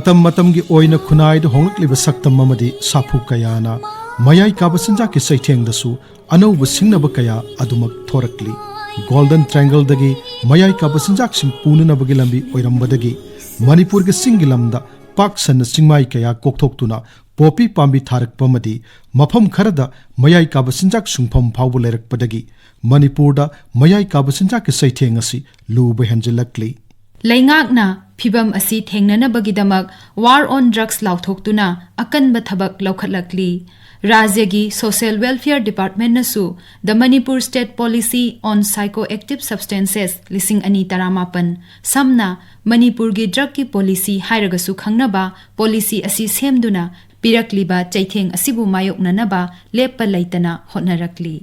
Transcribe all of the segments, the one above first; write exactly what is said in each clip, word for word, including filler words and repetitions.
ꯃꯇꯝ ꯃꯇꯝꯒꯤ ꯑꯣꯏꯅ ꯈꯨꯟꯅꯥꯏꯗ ꯍꯣꯡꯂꯛꯂꯤꯕ ꯁꯛꯇꯝ ꯑꯃꯗꯤ ꯁꯥꯐꯨ ꯀꯌꯥꯅ ꯃꯌꯥꯏ ꯀꯥꯕ ꯆꯤꯟꯖꯥꯛꯀꯤ ꯆꯩꯊꯦꯡꯗꯁꯨ ꯑꯅꯧꯕ ꯁꯤꯡꯅꯕ ꯀꯌꯥ ꯑꯗꯨꯃꯛ ꯊꯣꯔꯛꯂꯤ꯫ Golden Triangleꯗꯒꯤ ꯃꯌꯥꯏ ꯀꯥꯕ ꯆꯤꯟꯖꯥꯛꯁꯤꯡ ꯄꯨꯅꯅꯕꯒꯤ ꯂꯝꯕꯤ ꯑꯣꯏꯔꯝꯕꯗꯒꯤ ꯃꯅꯤꯄꯨꯔꯒꯤ ꯆꯤꯡꯒꯤ ꯂꯝꯗ ꯄꯥꯛ ꯁꯟꯅ ꯆꯤꯡꯃꯥꯏ ꯀꯌꯥ ꯀꯣꯛꯊꯣꯛꯇꯨꯅ ꯄꯣꯄꯤ ꯄꯥꯝꯕꯤ ꯊꯥꯔꯛꯄ ꯑꯃꯗꯤ ꯃꯐꯝ ꯈꯔꯗ ꯃꯌꯥꯏ ꯀꯥꯕ ꯆꯤꯟꯖꯥꯛ ꯁꯨꯡꯐꯝ ꯐꯥꯎꯕ ꯂꯩꯔꯛꯄꯗꯒꯤ ꯃꯅꯤꯄꯨꯔꯗ ꯃꯌꯥꯏ ꯀꯥꯕ ꯆꯤꯟꯖꯥꯛꯀꯤ ꯆꯩꯊꯦꯡ ꯑꯁꯤ ꯂꯨꯕ ꯍꯦꯟꯖꯤꯜꯂꯛꯂꯤ꯫ ꯂꯩꯉꯥꯛꯅ ꯐꯤꯚꯝ ꯑꯁꯤ ꯊꯦꯡꯅꯅꯕꯒꯤꯗꯃꯛ War on Drugs ꯂꯥꯎꯊꯣꯛꯇꯨꯅ ꯑꯀꯟꯕ ꯊꯕꯛ ꯂꯧꯈꯠꯂꯛꯂꯤ꯫ ꯔꯥꯖ꯭ꯌꯒꯤ Social Welfare Departmentꯅꯁꯨ The Manipur State Policy on Psychoactive Substances ꯂꯤꯁꯤꯡ ꯑꯅꯤ ꯇꯔꯥꯃꯥꯄꯟ, ꯁꯝꯅ ꯃꯅꯤꯄꯨꯔꯒꯤ ꯗ꯭ꯔꯒꯀꯤ ꯄꯣꯂꯤꯁꯤ ꯍꯥꯏꯔꯒꯁꯨ ꯈꯪꯅꯕ ꯄꯣꯂꯤꯁꯤ ꯑꯁꯤ ꯁꯦꯝꯗꯨꯅ ꯄꯤꯔꯛꯂꯤꯕ ꯆꯩꯊꯦꯡ ꯑꯁꯤꯕꯨ ꯃꯥꯌꯣꯛꯅꯅꯕ ꯂꯦꯞꯄ ꯂꯩꯇꯅ ꯍꯣꯠꯅꯔꯛꯂꯤ꯫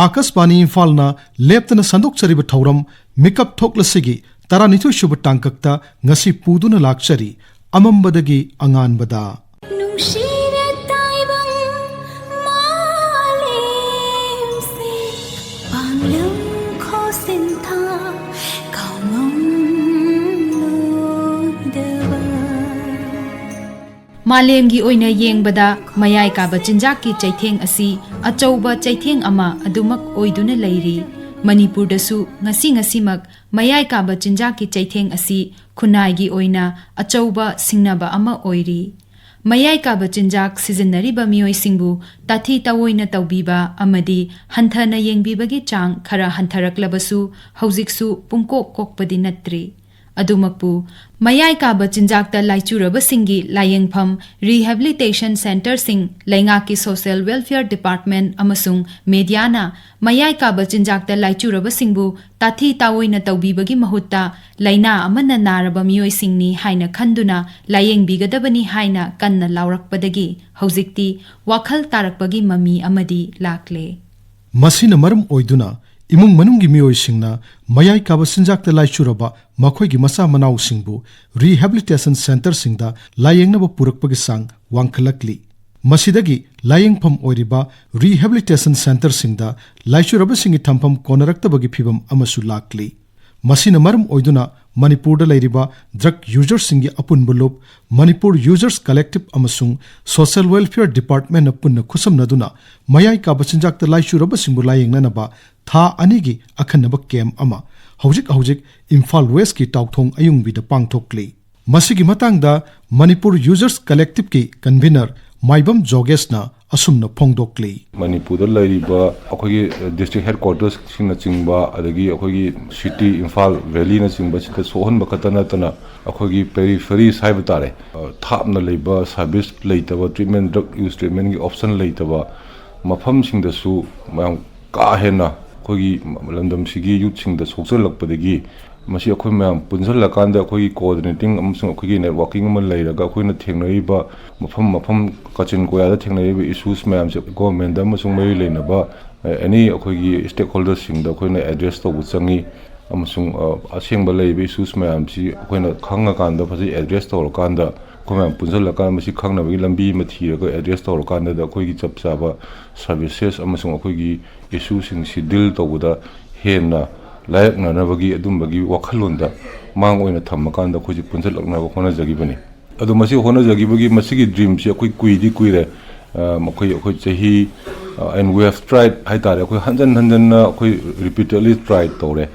ꯑꯥꯀꯥꯁꯕꯥꯅꯤ ꯏꯝꯐꯥꯜꯅ ꯂꯦꯞꯇꯅ ꯁꯟꯗꯣꯛꯆꯔꯤꯕ ꯊꯧꯔꯝ ꯃꯤꯀꯞ ꯊꯣꯛꯂꯁꯤꯒꯤ ꯇꯔꯥꯅꯤꯊꯣꯏ ꯁꯨꯕ ꯇꯥꯡꯀꯛꯇ ꯉꯁꯤ ꯄꯨꯗꯨꯅ ꯂꯥꯛꯆꯔꯤ ꯑꯃꯝꯕꯗꯒꯤ ꯑꯉꯥꯟꯕꯗ꯫ ꯅꯨꯡꯁꯤꯔ ꯇꯥꯏꯕꯪ ꯃꯥꯂꯦꯝꯁꯦ ꯄꯥꯡꯂꯪ ꯈꯣꯁꯤꯟꯊꯥ ꯀꯥꯎꯉꯝꯂꯣꯏꯗꯕ꯫ ꯃꯥꯂꯦꯝꯒꯤ ꯑꯣꯏꯅ ꯌꯦꯡꯕꯗ ꯃꯌꯥꯏ ꯀꯥꯕ ꯆꯤꯟꯖꯥꯛꯀꯤ ꯆꯩꯊꯦꯡ ꯑꯁꯤ ꯑꯆꯧꯕ ꯆꯩꯊꯦꯡ ꯑꯃ ꯑꯗꯨꯃꯛ ꯑꯣꯏꯗꯨꯅ ꯂꯩꯔꯤ꯫ ꯃꯅꯤꯄꯨꯔꯗꯁꯨ ꯉꯁꯤ ꯉꯁꯤꯃꯛ ꯃꯌꯥꯏ ꯀꯥꯕ ꯆꯤꯟꯖꯥꯛꯀꯤ ꯆꯩꯊꯦꯡ ꯑꯁꯤ ꯈꯨꯟꯅꯥꯏꯒꯤ ꯑꯣꯏꯅ ꯑꯆꯧꯕ ꯁꯤꯡꯅꯕ ꯑꯃ ꯑꯣꯏꯔꯤ꯫ ꯃꯌꯥꯏ ꯀꯥꯕ ꯆꯤꯟꯖꯥꯛ ꯁꯤꯖꯤꯟꯅꯔꯤꯕ ꯃꯤꯑꯣꯏꯁꯤꯡꯕꯨ ꯇꯥꯊꯤ ꯇꯥꯑꯣꯏꯅ ꯇꯧꯕꯤꯕ ꯑꯃꯗꯤ ꯍꯟꯊꯅ ꯌꯦꯡꯕꯤꯕꯒꯤ ꯆꯥꯡ ꯈꯔ ꯍꯟꯊꯔꯛꯂꯕꯁꯨ, ꯍꯧꯖꯤꯛꯁꯨ ꯄꯨꯡꯀꯣꯛ ꯀꯣꯛꯄꯗꯤ ꯅꯠꯇ꯭ꯔꯤ꯫ ꯑꯗꯨꯃꯛꯄꯨ, ꯃꯌꯥꯏ ꯀꯥꯕ ꯆꯤꯟꯖꯥꯛꯇ ꯂꯥꯏꯆꯨꯔꯕꯁꯤꯡꯒꯤ ꯂꯥꯌꯦꯡꯐꯝ, rehabilitation centreꯁꯤꯡ, ꯂꯩꯉꯥꯛꯀꯤ Social Welfare Department ꯑꯃꯁꯨꯡ mediaꯅ ꯃꯌꯥꯏ ꯀꯥꯕ ꯆꯤꯟꯖꯥꯛꯇ ꯂꯥꯏꯆꯨꯔꯕꯁꯤꯡꯕꯨ ꯇꯥꯊꯤ ꯇꯥꯑꯣꯏꯅ ꯇꯧꯕꯤꯕꯒꯤ ꯃꯍꯨꯠꯇ, ꯂꯥꯏꯅꯥ ꯑꯃꯅ ꯅꯥꯔꯕ ꯃꯤꯑꯣꯏꯁꯤꯡꯅꯤ ꯍꯥꯏꯅ ꯈꯟꯗꯨꯅ ꯂꯥꯌꯦꯡꯕꯤꯒꯗꯕꯅꯤ ꯍꯥꯏꯅ ꯀꯟꯅ ꯂꯥꯎꯔꯛꯄꯗꯒꯤ ꯍꯧꯖꯤꯛꯇꯤ ꯋꯥꯈꯜ ꯇꯥꯔꯛꯄꯒꯤ ꯃꯃꯤ ꯑꯃꯗꯤ ꯂꯥꯛꯂꯦ꯫ ꯃꯁꯤꯅ ꯃꯔꯝ ꯑꯣꯏꯗꯨꯅ ꯏꯃꯨꯡ ꯃꯅꯨꯡꯒꯤ ꯃꯤꯑꯣꯏꯁꯤꯡꯅ ꯃꯌꯥꯏ ꯀꯥꯕ ꯆꯤꯟꯖꯥꯛꯇ ꯂꯥꯏꯆꯨꯔꯕ ꯃꯈꯣꯏꯒꯤ ꯃꯆꯥ ꯃꯅꯥꯎꯁꯤꯡꯕꯨ rehabilitation centreꯁꯤꯡꯗ ꯂꯥꯌꯦꯡꯅꯕ ꯄꯨꯔꯛꯄꯒꯤ ꯆꯥꯡ ꯋꯥꯡꯈꯠꯂꯛꯂꯤ꯫ ꯃꯁꯤꯗꯒꯤ ꯂꯥꯌꯦꯡꯐꯝ ꯑꯣꯏꯔꯤꯕ rehabilitation centreꯁꯤꯡꯗ ꯂꯥꯏꯆꯨꯔꯕꯁꯤꯡꯒꯤ ꯊꯝꯐꯝ ꯀꯣꯟꯅꯔꯛꯇꯕꯒꯤ ꯐꯤꯚꯝ ꯑꯃꯁꯨ ꯂꯥꯛꯂꯤ꯫ ꯃꯁꯤꯅ ꯃꯔꯝ ꯑꯣꯏꯗꯨꯅ ꯃꯅꯤꯄꯨꯔꯗ ꯂꯩꯔꯤꯕ ꯗ꯭ꯔꯒ ꯌꯨꯖꯔꯁꯤꯡꯒꯤ ꯑꯄꯨꯟꯕ ꯂꯨꯞ, ꯃꯅꯤꯄꯨꯔ ꯌꯨꯖꯔꯁ ꯀꯂꯦꯛꯇꯤꯕ ꯑꯃꯁꯨꯡ ꯁꯣꯁꯤꯌꯦꯜ ꯋꯦꯜꯐꯤꯌꯔ ꯗꯤꯄꯥꯔꯠꯃꯦꯟꯠꯅ ꯄꯨꯟꯅ ꯈꯨꯠꯁꯝꯅꯗꯨꯅ ꯃꯌꯥꯏ ꯀꯥꯕ ꯆꯤꯟꯖꯥꯛꯇ ꯂꯥꯏꯆꯨꯔꯕꯁꯤꯡꯕꯨ ꯂꯥꯌꯦꯡꯅꯅꯕ ꯊꯥ ꯑꯅꯤꯒꯤ ꯑꯈꯟꯅꯕ ꯀꯦꯝꯞ ꯑꯃ ꯍꯧꯖꯤꯛ ꯍꯧꯖꯤꯛ ꯏꯝꯐꯥꯜ ꯋꯦꯁꯀꯤ ꯇꯥꯎꯊꯣꯡ ꯑꯌꯨꯡꯕꯤꯗ ꯄꯥꯡꯊꯣꯛꯂꯤ꯫ ꯃꯁꯤꯒꯤ ꯃꯇꯥꯡꯗ ꯃꯅꯤꯄꯨꯔ ꯌꯨꯖꯔꯁ ꯀꯂꯦꯛꯇꯤꯕꯀꯤ ꯀꯟꯚꯤꯅꯔ ꯃꯥꯏꯕꯝ ꯖꯣꯒꯦꯁꯅ ꯑꯁꯨꯝꯅ ꯐꯣꯡꯗꯣꯛꯂꯤ꯫ ꯃꯅꯤꯄꯨꯔꯗ ꯂꯩꯔꯤꯕ ꯑꯩꯈꯣꯏꯒꯤ ꯗꯤꯁꯇ꯭ꯔꯤꯛ ꯍꯦꯗꯀ꯭ꯋꯥꯇꯔꯁꯁꯤꯡꯅꯆꯤꯡꯕ, ꯑꯗꯒꯤ ꯑꯩꯈꯣꯏꯒꯤ ꯁꯤꯇꯤ, ꯏꯝꯐꯥꯜ ꯚꯦꯂꯤꯅꯆꯤꯡꯕꯁꯤꯗ ꯁꯣꯛꯍꯟꯕ ꯈꯛꯇ ꯅꯠꯇꯅ, ꯑꯩꯈꯣꯏꯒꯤ ꯄꯦꯔꯤꯐꯦꯔꯤꯁ ꯍꯥꯏꯕ ꯇꯥꯔꯦ, ꯑ, ꯊꯥꯞꯅ ꯂꯩꯕ, ꯁꯥꯔꯚꯤꯁ ꯂꯩꯇꯕ, ꯇ꯭ꯔꯤꯠꯃꯦꯟ, ꯗ꯭ꯔꯒ ꯌꯨꯁ ꯇ꯭ꯔꯤꯠꯃꯦꯟꯒꯤ ꯑꯣꯞꯁꯟ ꯂꯩꯇꯕ ꯃꯐꯝꯁꯤꯡꯗꯁꯨ ꯃꯌꯥꯝ ꯀꯥ ꯍꯦꯟꯅ ꯑꯩꯈꯣꯏꯒꯤ ꯂꯝꯗꯝꯁꯤꯒꯤ ꯌꯨꯠꯁꯤꯡꯗ ꯁꯣꯛꯆꯜꯂꯛꯄꯗꯒꯤ, ꯃꯁꯤ ꯑꯩꯈꯣꯏ ꯃꯌꯥꯝ ꯄꯨꯟꯁꯤꯜꯂꯀꯥꯟꯗ ꯑꯩꯈꯣꯏꯒꯤ ꯀꯣꯑꯣꯔꯗꯤꯅꯦꯇꯤꯡ ꯑꯃꯁꯨꯡ ꯑꯩꯈꯣꯏꯒꯤ ꯅꯦꯠꯋꯥꯔꯀꯤꯡ ꯑꯃ ꯂꯩꯔꯒ, ꯑꯩꯈꯣꯏꯅ ꯊꯦꯡꯅꯔꯤꯕ ꯃꯐꯝ ꯃꯐꯝ, ꯀꯥꯆꯤꯟ ꯀꯣꯌꯥꯗ ꯊꯦꯡꯅꯔꯤꯕ ꯏꯁꯨꯁ ꯃꯌꯥꯝꯁꯦ ꯒꯣꯔꯃꯦꯟꯗ ꯑꯃꯁꯨꯡ ꯃꯔꯤ ꯂꯩꯅꯕ ꯑꯦꯅꯤ ꯑꯩꯈꯣꯏꯒꯤ ꯁ꯭ꯇꯦꯛꯍꯣꯜꯗꯔꯁꯤꯡꯗ ꯑꯩꯈꯣꯏꯅ ꯑꯦꯗ꯭ꯔꯦꯁ ꯇꯧꯕ ꯆꯪꯉꯤ꯫ ꯑꯃꯁꯨꯡ, ꯑ, ꯑꯁꯦꯡꯕ ꯂꯩꯔꯤꯕ ꯏꯁꯨꯁ ꯃꯌꯥꯝꯁꯤ ꯑꯩꯈꯣꯏꯅ ꯈꯪꯉꯀꯥꯟꯗ, ꯐꯖꯅ ꯑꯦꯗ꯭ꯔꯦꯁ ꯇꯧꯔꯀꯥꯟꯗ, ꯑꯩꯈꯣꯏ ꯃꯌꯥꯝ ꯄꯨꯟꯁꯤꯜꯂꯀꯥꯟꯗ ꯃꯁꯤ ꯈꯪꯅꯕꯒꯤ ꯂꯝꯕꯤ ꯑꯃ ꯊꯤꯔꯒ ꯑꯦꯗ꯭ꯔꯦꯁ ꯇꯧꯔꯀꯥꯟꯗ ꯑꯩꯈꯣꯏꯒꯤ ꯆꯞ ꯆꯥꯕ ꯁꯔꯚꯤꯁꯦꯁ ꯑꯃꯁꯨꯡ ꯑꯩꯈꯣꯏꯒꯤ ꯏꯁꯨꯁꯤꯡꯁꯤ ꯗꯤꯜ ꯇꯧꯕꯗ ꯍꯦꯟꯅ ꯂꯥꯏꯔꯛꯅꯅꯕꯒꯤ ꯑꯗꯨꯝꯕꯒꯤ ꯋꯥꯈꯜꯂꯣꯟꯗ ꯃꯥꯡ ꯑꯣꯏꯅ ꯊꯝꯃꯀꯥꯟꯗ ꯑꯩꯈꯣꯏꯁꯦ ꯄꯨꯟꯁꯤꯜꯂꯛꯅꯕ ꯍꯣꯠꯅꯖꯈꯤꯕꯅꯤ꯫ ꯑꯗꯣ ꯃꯁꯤ ꯍꯣꯠꯅꯖꯈꯤꯕꯒꯤ, ꯃꯁꯤꯒꯤ ꯗ꯭ꯔꯤꯝꯁꯦ ꯑꯩꯈꯣꯏ ꯀꯨꯏꯗꯤ ꯀꯨꯏꯔꯦ꯫ ꯑ, ꯃꯈꯣꯏ, ꯑꯩꯈꯣꯏ ꯆꯍꯤ, ꯑ, and we have tried ꯍꯥꯏꯇꯥꯔꯦ, ꯑꯩꯈꯣꯏ ꯍꯟꯖꯟ ꯍꯟꯖꯟꯅ ꯑꯩꯈꯣꯏ repeatedly try ꯇꯧꯔꯦ꯫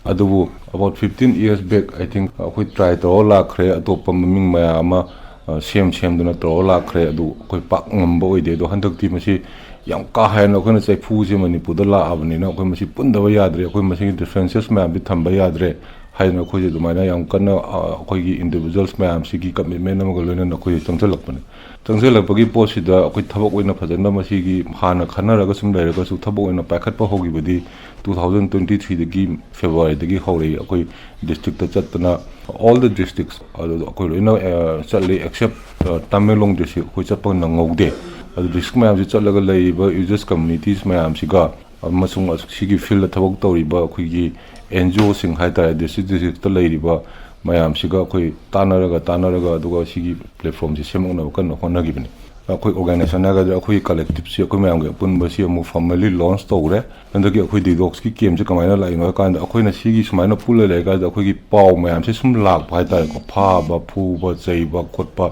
ꯑꯗꯨꯕꯨ about fifteen years back, I think, ꯑꯩꯈꯣꯏ ꯇ꯭ꯔꯥꯏ ꯇꯧꯔ ꯂꯥꯛꯈ꯭ꯔꯦ, ꯑꯇꯣꯞꯄ ꯃꯃꯤꯡ ꯃꯌꯥꯝ ꯑꯃ, ꯑ, ꯁꯦꯝ ꯁꯦꯝꯗꯨꯅ ꯇꯧꯔ ꯂꯥꯛꯈ꯭ꯔꯦ, ꯑꯗꯨ ꯑꯩꯈꯣꯏ ꯄꯥꯛ ꯉꯝꯕ ꯑꯣꯏꯗꯦ꯫ ꯑꯗꯣ ꯍꯟꯗꯛꯇꯤ ꯃꯁꯤ ꯌꯥꯝ ꯀꯥ ꯍꯦꯟꯅ ꯑꯩꯈꯣꯏꯅ ꯆꯩꯐꯨꯁꯦ ꯃꯅꯤꯄꯨꯔꯗ ꯂꯥꯛꯑꯕꯅꯤꯅ ꯑꯩꯈꯣꯏ ꯃꯁꯤ ꯄꯨꯟꯗꯕ ꯌꯥꯗ꯭ꯔꯦ, ꯑꯩꯈꯣꯏ ꯃꯁꯤꯒꯤ ꯗꯤꯐ꯭ꯔꯦꯟꯁꯦꯁ ꯃꯌꯥꯝꯁꯤ ꯊꯝꯕ ꯌꯥꯗ꯭ꯔꯦ ꯍꯥꯏꯗꯅ ꯑꯩꯈꯣꯏꯁꯦ ꯑꯗꯨꯃꯥꯏꯅ ꯌꯥꯝ ꯀꯟꯅ, ꯑ, ꯑꯩꯈꯣꯏꯒꯤ ꯏꯟꯗꯤꯕꯤꯖꯨꯋꯦꯜꯁ ꯃꯌꯥꯝꯁꯤꯒꯤ ꯀꯃꯤꯠꯃꯦꯟ ꯑꯃꯒ ꯂꯣꯏꯅꯅ ꯑꯩꯈꯣꯏꯁꯦ ꯆꯪꯁꯤꯜꯂꯛꯄꯅꯦ꯫ ꯆꯪꯁꯤꯜꯂꯛꯄꯒꯤ ꯄꯣꯠꯁꯤꯗ ꯑꯩꯈꯣꯏ ꯊꯕꯛ ꯑꯣꯏꯅ ꯐꯖꯅ ꯃꯁꯤꯒꯤ ꯍꯥꯟꯅ ꯈꯟꯅꯔꯒ ꯁꯨꯝ ꯂꯩꯔꯒꯁꯨ ꯊꯕꯛ ꯑꯣꯏꯅ ꯄꯥꯏꯈꯠꯄ ꯍꯧꯈꯤꯕꯗꯤ two thousand twenty threeꯗꯒꯤ, ꯐꯦꯕ꯭ꯔꯨꯋꯥꯔꯤꯗꯒꯤ ꯍꯧꯔꯛꯏ꯫ ꯑꯩꯈꯣꯏ ꯗꯤꯁꯇ꯭ꯔꯤꯛꯇ ꯆꯠꯇꯅ, all the districts ꯑꯗꯨ ꯑꯩꯈꯣꯏ ꯂꯣꯏꯅ, ꯑ, ꯆꯠꯂꯤ, except, ꯑ, ꯇꯃꯦꯡꯂꯣꯡ ꯗꯤꯁꯇ꯭ꯔꯤꯛ ꯑꯩꯈꯣꯏ ꯆꯠꯄ ꯅꯪꯍꯧꯗꯦ꯫ ꯑꯗꯨ ꯗꯤꯁꯇ꯭ꯔꯤꯛ ꯃꯌꯥꯝꯁꯤ ꯆꯠꯂꯒ ꯂꯩꯔꯤꯕ ꯌꯨꯖꯔꯁ ꯀꯝꯃ꯭ꯌꯨꯅꯤꯇꯤꯁ ꯃꯌꯥꯝꯁꯤꯒ ꯑꯃꯁꯨꯡ ꯁꯤꯒꯤ ꯐꯤꯜꯗ ꯊꯕꯛ ꯇꯧꯔꯤꯕ ꯑꯩꯈꯣꯏꯒꯤ ꯑꯦꯟ ꯖꯤ ꯑꯣꯁꯤꯡ ꯍꯥꯏꯇꯥꯔꯦ, ꯗꯤꯁꯇ꯭ꯔꯤꯛ ꯗꯤꯁꯇ꯭ꯔꯤꯛꯇ ꯂꯩꯔꯤꯕ ꯃꯌꯥꯝꯁꯤꯒ ꯑꯩꯈꯣꯏ ꯇꯥꯟꯅꯔꯒ ꯇꯥꯟꯅꯔꯒ ꯑꯗꯨꯒ ꯁꯤꯒꯤ ꯄ꯭ꯂꯦꯠꯐꯣꯝꯁꯤ ꯁꯦꯝꯃꯛꯅꯕ ꯀꯟꯅ ꯍꯣꯠꯅꯈꯤꯕꯅꯤ꯫ ꯑꯩꯈꯣꯏ ꯑꯣꯔꯒꯅꯥꯏꯖꯦꯁꯟ ꯍꯥꯏꯒꯗ꯭ꯔꯥ, ꯑꯩꯈꯣꯏꯒꯤ ꯀꯂꯦꯛꯇꯤꯞꯁꯤ, ꯑꯩꯈꯣꯏ ꯃꯌꯥꯝꯒꯤ ꯑꯄꯨꯟꯕꯁꯤ ꯑꯃꯨꯛ ꯐꯣꯔꯃꯦꯜꯂꯤ ꯂꯣꯟꯆ ꯇꯧꯈ꯭ꯔꯦ꯫ ꯍꯟꯗꯛꯀꯤ ꯑꯩꯈꯣꯏ ꯗꯤꯗꯣꯛꯁꯀꯤ ꯀꯦꯝꯁꯦ ꯀꯃꯥꯏꯅ ꯂꯥꯛꯏꯅꯣ ꯍꯥꯏ ꯀꯥꯟꯗ, ꯑꯩꯈꯣꯏꯅ ꯁꯤꯒꯤ ꯁꯨꯃꯥꯏꯅ ꯄꯨꯜꯂ ꯂꯩꯔ ꯀꯥꯟꯗ ꯑꯩꯈꯣꯏꯒꯤ ꯄꯥꯎ ꯃꯌꯥꯝꯁꯦ ꯁꯨꯝ ꯂꯥꯛꯄ ꯍꯥꯏꯇꯥꯔꯦꯀꯣ꯫ ꯐꯥꯕ, ꯐꯨꯕ, ꯆꯩꯕ ꯈꯣꯠꯄ,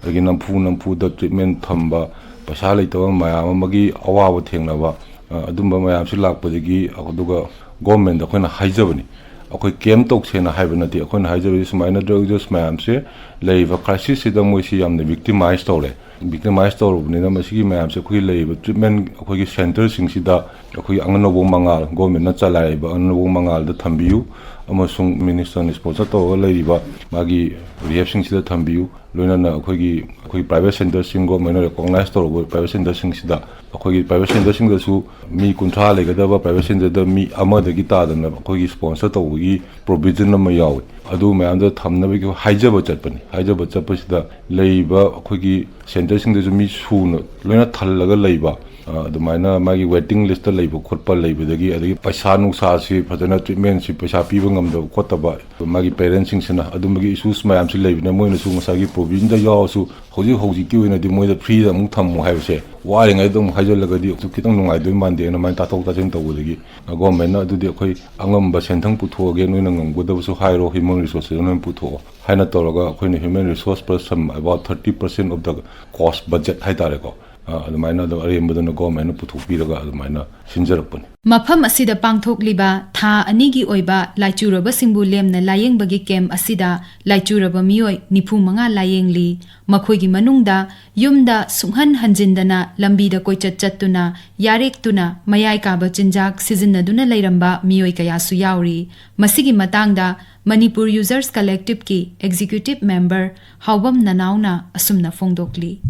ꯑꯗꯒꯤ ꯅꯝꯐꯨ ꯅꯝꯐꯨꯗ ꯇ꯭ꯔꯤꯠꯃꯦꯟ ꯊꯝꯕ, ꯄꯩꯁꯥ ꯂꯩꯇꯕ ꯃꯌꯥꯝ ꯑꯃꯒꯤ ꯑꯋꯥꯕ ꯊꯦꯡꯅꯕ, ꯑ, ꯑꯗꯨꯝꯕ ꯃꯌꯥꯝꯁꯤ ꯂꯥꯛꯄꯗꯒꯤ, ꯑꯗꯨꯒ ꯒꯣꯔꯃꯦꯟꯗ ꯑꯩꯈꯣꯏꯅ ꯍꯥꯏꯖꯕꯅꯤ꯫ ꯑꯩꯈꯣꯏ ꯀꯦꯝ ꯇꯧꯁꯦꯅ ꯍꯥꯏꯕ ꯅꯠꯇꯦ꯫ ꯑꯩꯈꯣꯏꯅ ꯍꯥꯏꯖꯕꯗꯤ ꯁꯨꯃꯥꯏꯅ ꯗ꯭ꯔꯒ ꯌꯨꯖꯔꯁ ꯃꯌꯥꯝꯁꯦ ꯂꯩꯔꯤꯕ ꯀ꯭ꯔꯥꯏꯁꯤꯁꯁꯤꯗ ꯃꯣꯏꯁꯤ ꯌꯥꯝꯅ ꯚꯤꯛꯇꯤꯃꯥꯏꯁ ꯇꯧꯔꯦ꯫ ꯚꯤꯛꯇꯤꯃꯥꯏꯁ ꯇꯧꯔꯕꯅꯤꯅ ꯃꯁꯤꯒꯤ ꯃꯌꯥꯝꯁꯦ ꯑꯩꯈꯣꯏꯒꯤ ꯂꯩꯔꯤꯕ ꯇ꯭ꯔꯤꯠꯃꯦꯟ, ꯑꯩꯈꯣꯏꯒꯤ ꯁꯦꯟꯇꯔꯁꯤꯡꯁꯤꯗ, ꯑꯩꯈꯣꯏꯒꯤ ꯑꯉꯟ ꯅꯧꯕ ꯃꯉꯥꯜ, ꯒꯣꯔꯃꯦꯟꯅ ꯆꯂꯥꯏꯔꯤꯕ ꯑꯉꯟ ꯅꯧꯕ ꯃꯉꯥꯜꯗ ꯊꯝꯕꯤꯌꯨ, ꯑꯃꯁꯨꯡ ꯃꯤꯅꯤꯁꯇꯔꯅ ꯁ꯭ꯄꯣꯟꯁꯔ ꯇꯧꯔꯒ ꯂꯩꯔꯤꯕ ꯃꯥꯒꯤ ꯔꯤꯍꯦꯞꯁꯤꯡꯁꯤꯗ ꯊꯝꯕꯤꯌꯨ꯫ ꯂꯣꯏꯅꯅ ꯑꯩꯈꯣꯏꯒꯤ, ꯑꯩꯈꯣꯏꯒꯤ ꯄ꯭ꯔꯥꯏꯚꯦꯠ ꯁꯦꯟꯇꯔꯁꯤꯡ, ꯒꯣꯔꯃꯦꯟꯅ ꯔꯦꯀꯣꯛꯅꯥꯏꯁ ꯇꯧꯔꯕ ꯄ꯭ꯔꯥꯏꯚꯦꯠ ꯁꯦꯟꯇꯔꯁꯤꯡꯁꯤꯗ, ꯑꯩꯈꯣꯏꯒꯤ ꯄ꯭ꯔꯥꯏꯚꯦꯠ ꯁꯦꯟꯇꯔꯁꯤꯡꯗꯁꯨ ꯃꯤ ꯀꯨꯟꯊ꯭ꯔꯥ ꯂꯩꯒꯗꯕ ꯄ꯭ꯔꯥꯏꯚꯦꯠ ꯁꯦꯟꯇꯔꯗ ꯃꯤ ꯑꯃꯗꯒꯤ ꯇꯥꯗꯅ ꯑꯩꯈꯣꯏꯒꯤ ꯁ꯭ꯄꯣꯟꯁꯔ ꯇꯧꯕꯒꯤ ꯄ꯭ꯔꯣꯚꯤꯖꯟ ꯑꯃ ꯌꯥꯎꯋꯤ꯫ ꯑꯗꯨ ꯃꯌꯥꯝꯗꯣ ꯊꯝꯅꯕꯒꯤ ꯍꯥꯏꯖꯕ ꯆꯠꯄꯅꯤ꯫ ꯍꯥꯏꯖꯕ ꯆꯠꯄꯁꯤꯗ ꯂꯩꯔꯤꯕ ꯑꯩꯈꯣꯏꯒꯤ ꯁꯦꯟꯇꯔꯁꯤꯡꯗꯁꯨ ꯃꯤ ꯁꯨꯅ ꯂꯣꯏꯅ ꯊꯜꯂꯒ ꯂꯩꯕ, ꯑ, ꯑꯗꯨꯃꯥꯏꯅ ꯃꯥꯒꯤ ꯋꯦꯇꯤꯡ ꯂꯤꯁꯇ ꯂꯩꯕ ꯈꯣꯠꯄ ꯂꯩꯕꯗꯒꯤ, ꯑꯗꯒꯤ ꯄꯩꯁꯥ ꯅꯨꯡꯁꯥꯁꯤ ꯐꯖꯅ, ꯇ꯭ꯔꯤꯠꯃꯦꯟꯁꯤ ꯄꯩꯁꯥ ꯄꯤꯕ ꯉꯝꯗꯕ ꯈꯣꯠꯇꯕ, ꯃꯥꯒꯤ ꯄꯦꯔꯦꯟꯁꯁꯤꯡꯁꯤꯅ ꯑꯗꯨꯝꯕꯒꯤ ꯏꯁꯨꯁ ꯃꯌꯥꯝꯁꯤ ꯂꯩꯕꯅ ꯃꯣꯏꯅꯁꯨ ꯉꯁꯥꯏꯒꯤ ꯄ꯭ꯔꯣꯚꯤꯖꯟꯗ ꯌꯥꯎꯔꯁꯨ ꯍꯧꯖꯤꯛ ꯍꯧꯖꯤꯛꯀꯤ ꯑꯣꯏꯅꯗꯤ ꯃꯣꯏꯗ ꯐ꯭ꯔꯤꯗ ꯑꯃꯨꯛ ꯊꯝꯃꯨ ꯍꯥꯏꯕꯁꯦ ꯋꯥꯔꯤꯉꯩꯗ ꯑꯃꯨꯛ ꯍꯥꯏꯖꯤꯜꯂꯒꯗꯤ ꯈꯤꯇꯪ ꯅꯨꯡꯉꯥꯏꯗꯣꯏ ꯃꯥꯟꯗꯦꯅ ꯑꯗꯨꯃꯥꯏꯅ ꯇꯥꯊꯣꯛ ꯇꯥꯁꯤꯟ ꯇꯧꯕꯗꯒꯤ ꯒꯣꯔꯃꯦꯟꯅ ꯑꯗꯨꯗꯤ ꯑꯩꯈꯣꯏ ꯑꯉꯝꯕ ꯁꯦꯟꯊꯪ ꯄꯨꯊꯣꯛꯑꯒꯦ, ꯅꯣꯏꯅ ꯉꯝꯒꯗꯕꯁꯨ ꯍꯥꯏꯔꯣ, ꯍ꯭ꯌꯨꯃꯦꯟ ꯔꯤꯁꯣꯔꯁꯇ ꯅꯣꯏꯅ ꯄꯨꯊꯣꯛꯑꯣ ꯍꯥꯏꯅ ꯇꯧꯔꯒ ꯑꯩꯈꯣꯏꯅ human resource person about thirty percent of the cost budget ꯍꯥꯏꯇꯥꯔꯦꯀꯣ, ꯑ, ꯑꯗꯨꯃꯥꯏꯅ ꯑꯗꯨꯝ ꯑꯔꯦꯝꯕꯗꯨꯅ ꯒꯣꯔꯃꯦꯟꯅ ꯄꯨꯊꯣꯛꯄꯤꯔꯒ ꯑꯗꯨꯃꯥꯏꯅ ꯁꯤꯟꯖꯔꯛꯄꯅꯤ꯫ ꯃꯐꯝ ꯑꯁꯤꯗ ꯄꯥꯡꯊꯣꯛꯂꯤꯕ ꯊꯥ ꯑꯅꯤꯒꯤ ꯑꯣꯏꯕ ꯂꯥꯏꯆꯨꯔꯕꯁꯤꯡꯕꯨ ꯂꯦꯝꯅ ꯂꯥꯌꯦꯡꯕꯒꯤ ꯀꯦꯝꯞ ꯑꯁꯤꯗ ꯂꯥꯏꯆꯨꯔꯕ ꯃꯤꯑꯣꯏ ꯅꯤꯐꯨ ꯃꯉꯥ ꯂꯥꯌꯦꯡꯂꯤ꯫ ꯃꯈꯣꯏꯒꯤ ꯃꯅꯨꯡꯗ ꯌꯨꯝꯗ ꯁꯨꯡꯍꯟ ꯍꯟꯖꯤꯟꯗꯅ ꯂꯝꯕꯤꯗ ꯀꯣꯏꯆꯠ ꯆꯠꯇꯨꯅ, ꯌꯥꯔꯦꯛꯇꯨꯅ, ꯃꯌꯥꯏ ꯀꯥꯕ ꯆꯤꯟꯖꯥꯛ ꯁꯤꯖꯤꯟꯅꯗꯨꯅ ꯂꯩꯔꯝꯕ ꯃꯤꯑꯣꯏ ꯀꯌꯥꯁꯨ ꯌꯥꯎꯔꯤ꯫ ꯃꯁꯤꯒꯤ ꯃꯇꯥꯡꯗ ꯃꯅꯤꯄꯨꯔ ꯌꯨꯖꯔꯁ ꯀꯂꯦꯛꯇꯤꯚꯀꯤ ꯑꯦꯛꯖꯤꯀ꯭ꯌꯨꯇꯤꯚ ꯃꯦꯝꯕꯔ ꯍꯥꯎꯕꯝ ꯅꯅꯥꯎꯅ ꯑꯁꯨꯝꯅ ꯐꯣꯡꯗꯣꯛꯂꯤ꯫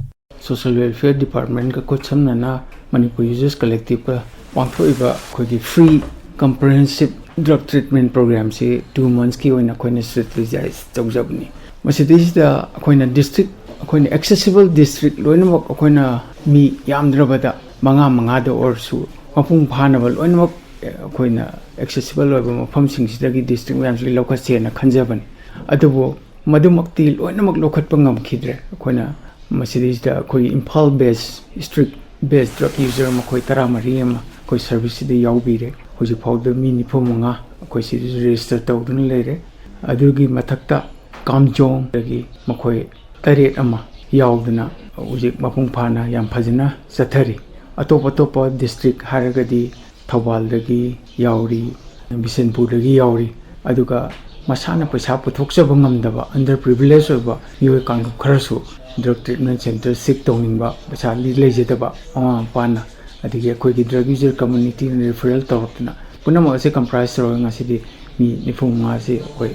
ꯁꯣꯁꯤꯌꯦꯜ ꯋꯦꯜꯐꯤꯌꯔ ꯗꯤꯄꯥꯔꯠꯃꯦꯟꯠꯀ ꯈꯨꯠꯁꯝꯅꯅ ꯃꯅꯤꯄꯨꯔ ꯌꯨꯖꯔꯁ ꯀꯂꯦꯛꯇꯤꯚꯀ ꯄꯥꯡꯊꯣꯛꯏꯕ ꯑꯩꯈꯣꯏꯒꯤ ꯐ꯭ꯔꯤ ꯀꯝꯄ꯭ꯔꯤꯍꯦꯟꯁꯤꯞ ꯗ꯭ꯔꯒ ꯇ꯭ꯔꯤꯠꯃꯦꯟ ꯄ꯭ꯔꯣꯒ꯭ꯔꯥꯝꯁꯤ ꯇꯨ ꯃꯟꯁꯀꯤ ꯑꯣꯏꯅ ꯑꯩꯈꯣꯏꯅ ꯁ꯭ꯇ꯭ꯔꯦꯇꯦꯖꯥꯏꯁ ꯇꯧꯖꯕꯅꯤ꯫ ꯃꯁꯤꯗꯩꯁꯤꯗ ꯑꯩꯈꯣꯏꯅ ꯗꯤꯁꯇ꯭ꯔꯤꯛ, ꯑꯩꯈꯣꯏꯅ ꯑꯦꯛꯁꯦꯁꯤꯕꯜ ꯗꯤꯁꯇ꯭ꯔꯤꯛ ꯂꯣꯏꯅꯃꯛ ꯑꯩꯈꯣꯏꯅ ꯃꯤ ꯌꯥꯝꯗ꯭ꯔꯕꯗ ꯃꯉꯥ ꯃꯉꯥꯗ ꯑꯣꯏꯔꯁꯨ ꯃꯄꯨꯡ ꯐꯥꯅꯕ ꯂꯣꯏꯅꯃꯛ ꯑꯩꯈꯣꯏꯅ ꯑꯦꯛꯁꯦꯁꯤꯕꯜ ꯑꯣꯏꯕ ꯃꯐꯝꯁꯤꯡꯁꯤꯗꯒꯤ ꯗꯤꯁꯇ꯭ꯔꯤꯛ ꯃꯌꯥꯝꯁꯤꯗꯒꯤ ꯂꯧꯈꯠꯁꯦꯅ ꯈꯟꯖꯕꯅꯤ꯫ ꯑꯗꯨꯕꯨ ꯃꯗꯨꯃꯛꯇꯤ ꯂꯣꯏꯅꯃꯛ ꯂꯧꯈꯠꯄ ꯉꯝꯈꯤꯗ꯭ꯔꯦ꯫ ꯑꯩꯈꯣꯏꯅ ꯃꯁꯤꯗꯩꯁꯤꯗ ꯑꯩꯈꯣꯏꯒꯤ ꯏꯝꯐꯥꯜ ꯕꯦꯁ, ꯏꯁꯇ꯭ꯔꯤꯠ ꯕꯦꯁ ꯗ꯭ꯔꯒ ꯌꯨꯖꯔ ꯃꯈꯣꯏ ꯇꯔꯥꯃꯔꯤ ꯑꯃ ꯑꯩꯈꯣꯏ ꯁꯔꯚꯤꯁꯁꯤꯗ ꯌꯥꯎꯕꯤꯔꯦ꯫ ꯍꯧꯖꯤꯛ ꯐꯥꯎꯗ ꯃꯤ ꯅꯤꯐꯨ ꯃꯉꯥ ꯑꯩꯈꯣꯏ ꯁꯤꯗꯁꯨ ꯔꯦꯖꯤꯁꯇꯔ ꯇꯧꯗꯨꯅ ꯂꯩꯔꯦ꯫ ꯑꯗꯨꯒꯤ ꯃꯊꯛꯇ ꯀꯥꯝꯖꯣꯡꯗꯒꯤ ꯃꯈꯣꯏ ꯇꯔꯦꯠ ꯑꯃ ꯌꯥꯎꯗꯅ ꯍꯧꯖꯤꯛ ꯃꯄꯨꯡ ꯐꯥꯅ ꯌꯥꯝ ꯐꯖꯅ ꯆꯠꯊꯔꯤ꯫ ꯑꯇꯣꯞ ꯑꯇꯣꯞꯄ ꯗꯤꯁꯇ꯭ꯔꯤꯛ ꯍꯥꯏꯔꯒꯗꯤ ꯊꯧꯕꯥꯜꯗꯒꯤ ꯌꯥꯎꯔꯤ, ꯕꯤꯁꯦꯟꯄꯨꯔꯗꯒꯤ ꯌꯥꯎꯔꯤ꯫ ꯑꯗꯨꯒ ꯃꯁꯥꯅ ꯄꯩꯁꯥ ꯄꯨꯊꯣꯛꯆꯕ ꯉꯝꯗꯕ, ꯑꯟꯗꯔ ꯄ꯭ꯔꯤꯚꯤꯂꯦꯖ ꯑꯣꯏꯕ ꯃꯤꯑꯣꯏ ꯀꯥꯡꯂꯨꯞ ꯈꯔꯁꯨ ꯗ꯭ꯔꯒ ꯇ꯭ꯔꯤꯠꯃꯦꯟ ꯁꯦꯟꯇꯔ ꯁꯤꯛ ꯇꯧꯅꯤꯡꯕ, ꯄꯩꯁꯥ ꯂꯩꯖꯗꯕ ꯃꯃꯥ ꯃꯄꯥꯅ, ꯑꯗꯒꯤ ꯑꯩꯈꯣꯏꯒꯤ ꯗ꯭ꯔꯒ ꯌꯨꯖꯔ ꯀꯝꯃꯨꯅꯤꯇꯤꯅ ꯔꯤꯐꯔꯦꯜ ꯇꯧꯔꯛꯇꯅ, ꯄꯨꯝꯅꯃꯛ ꯑꯁꯤ ꯀꯝꯄ꯭ꯔꯥꯏꯁ ꯇꯧꯔꯒ ꯉꯁꯤꯗꯤ ꯃꯤ ꯅꯤꯐꯨ ꯃꯉꯥꯁꯤ ꯑꯩꯈꯣꯏ,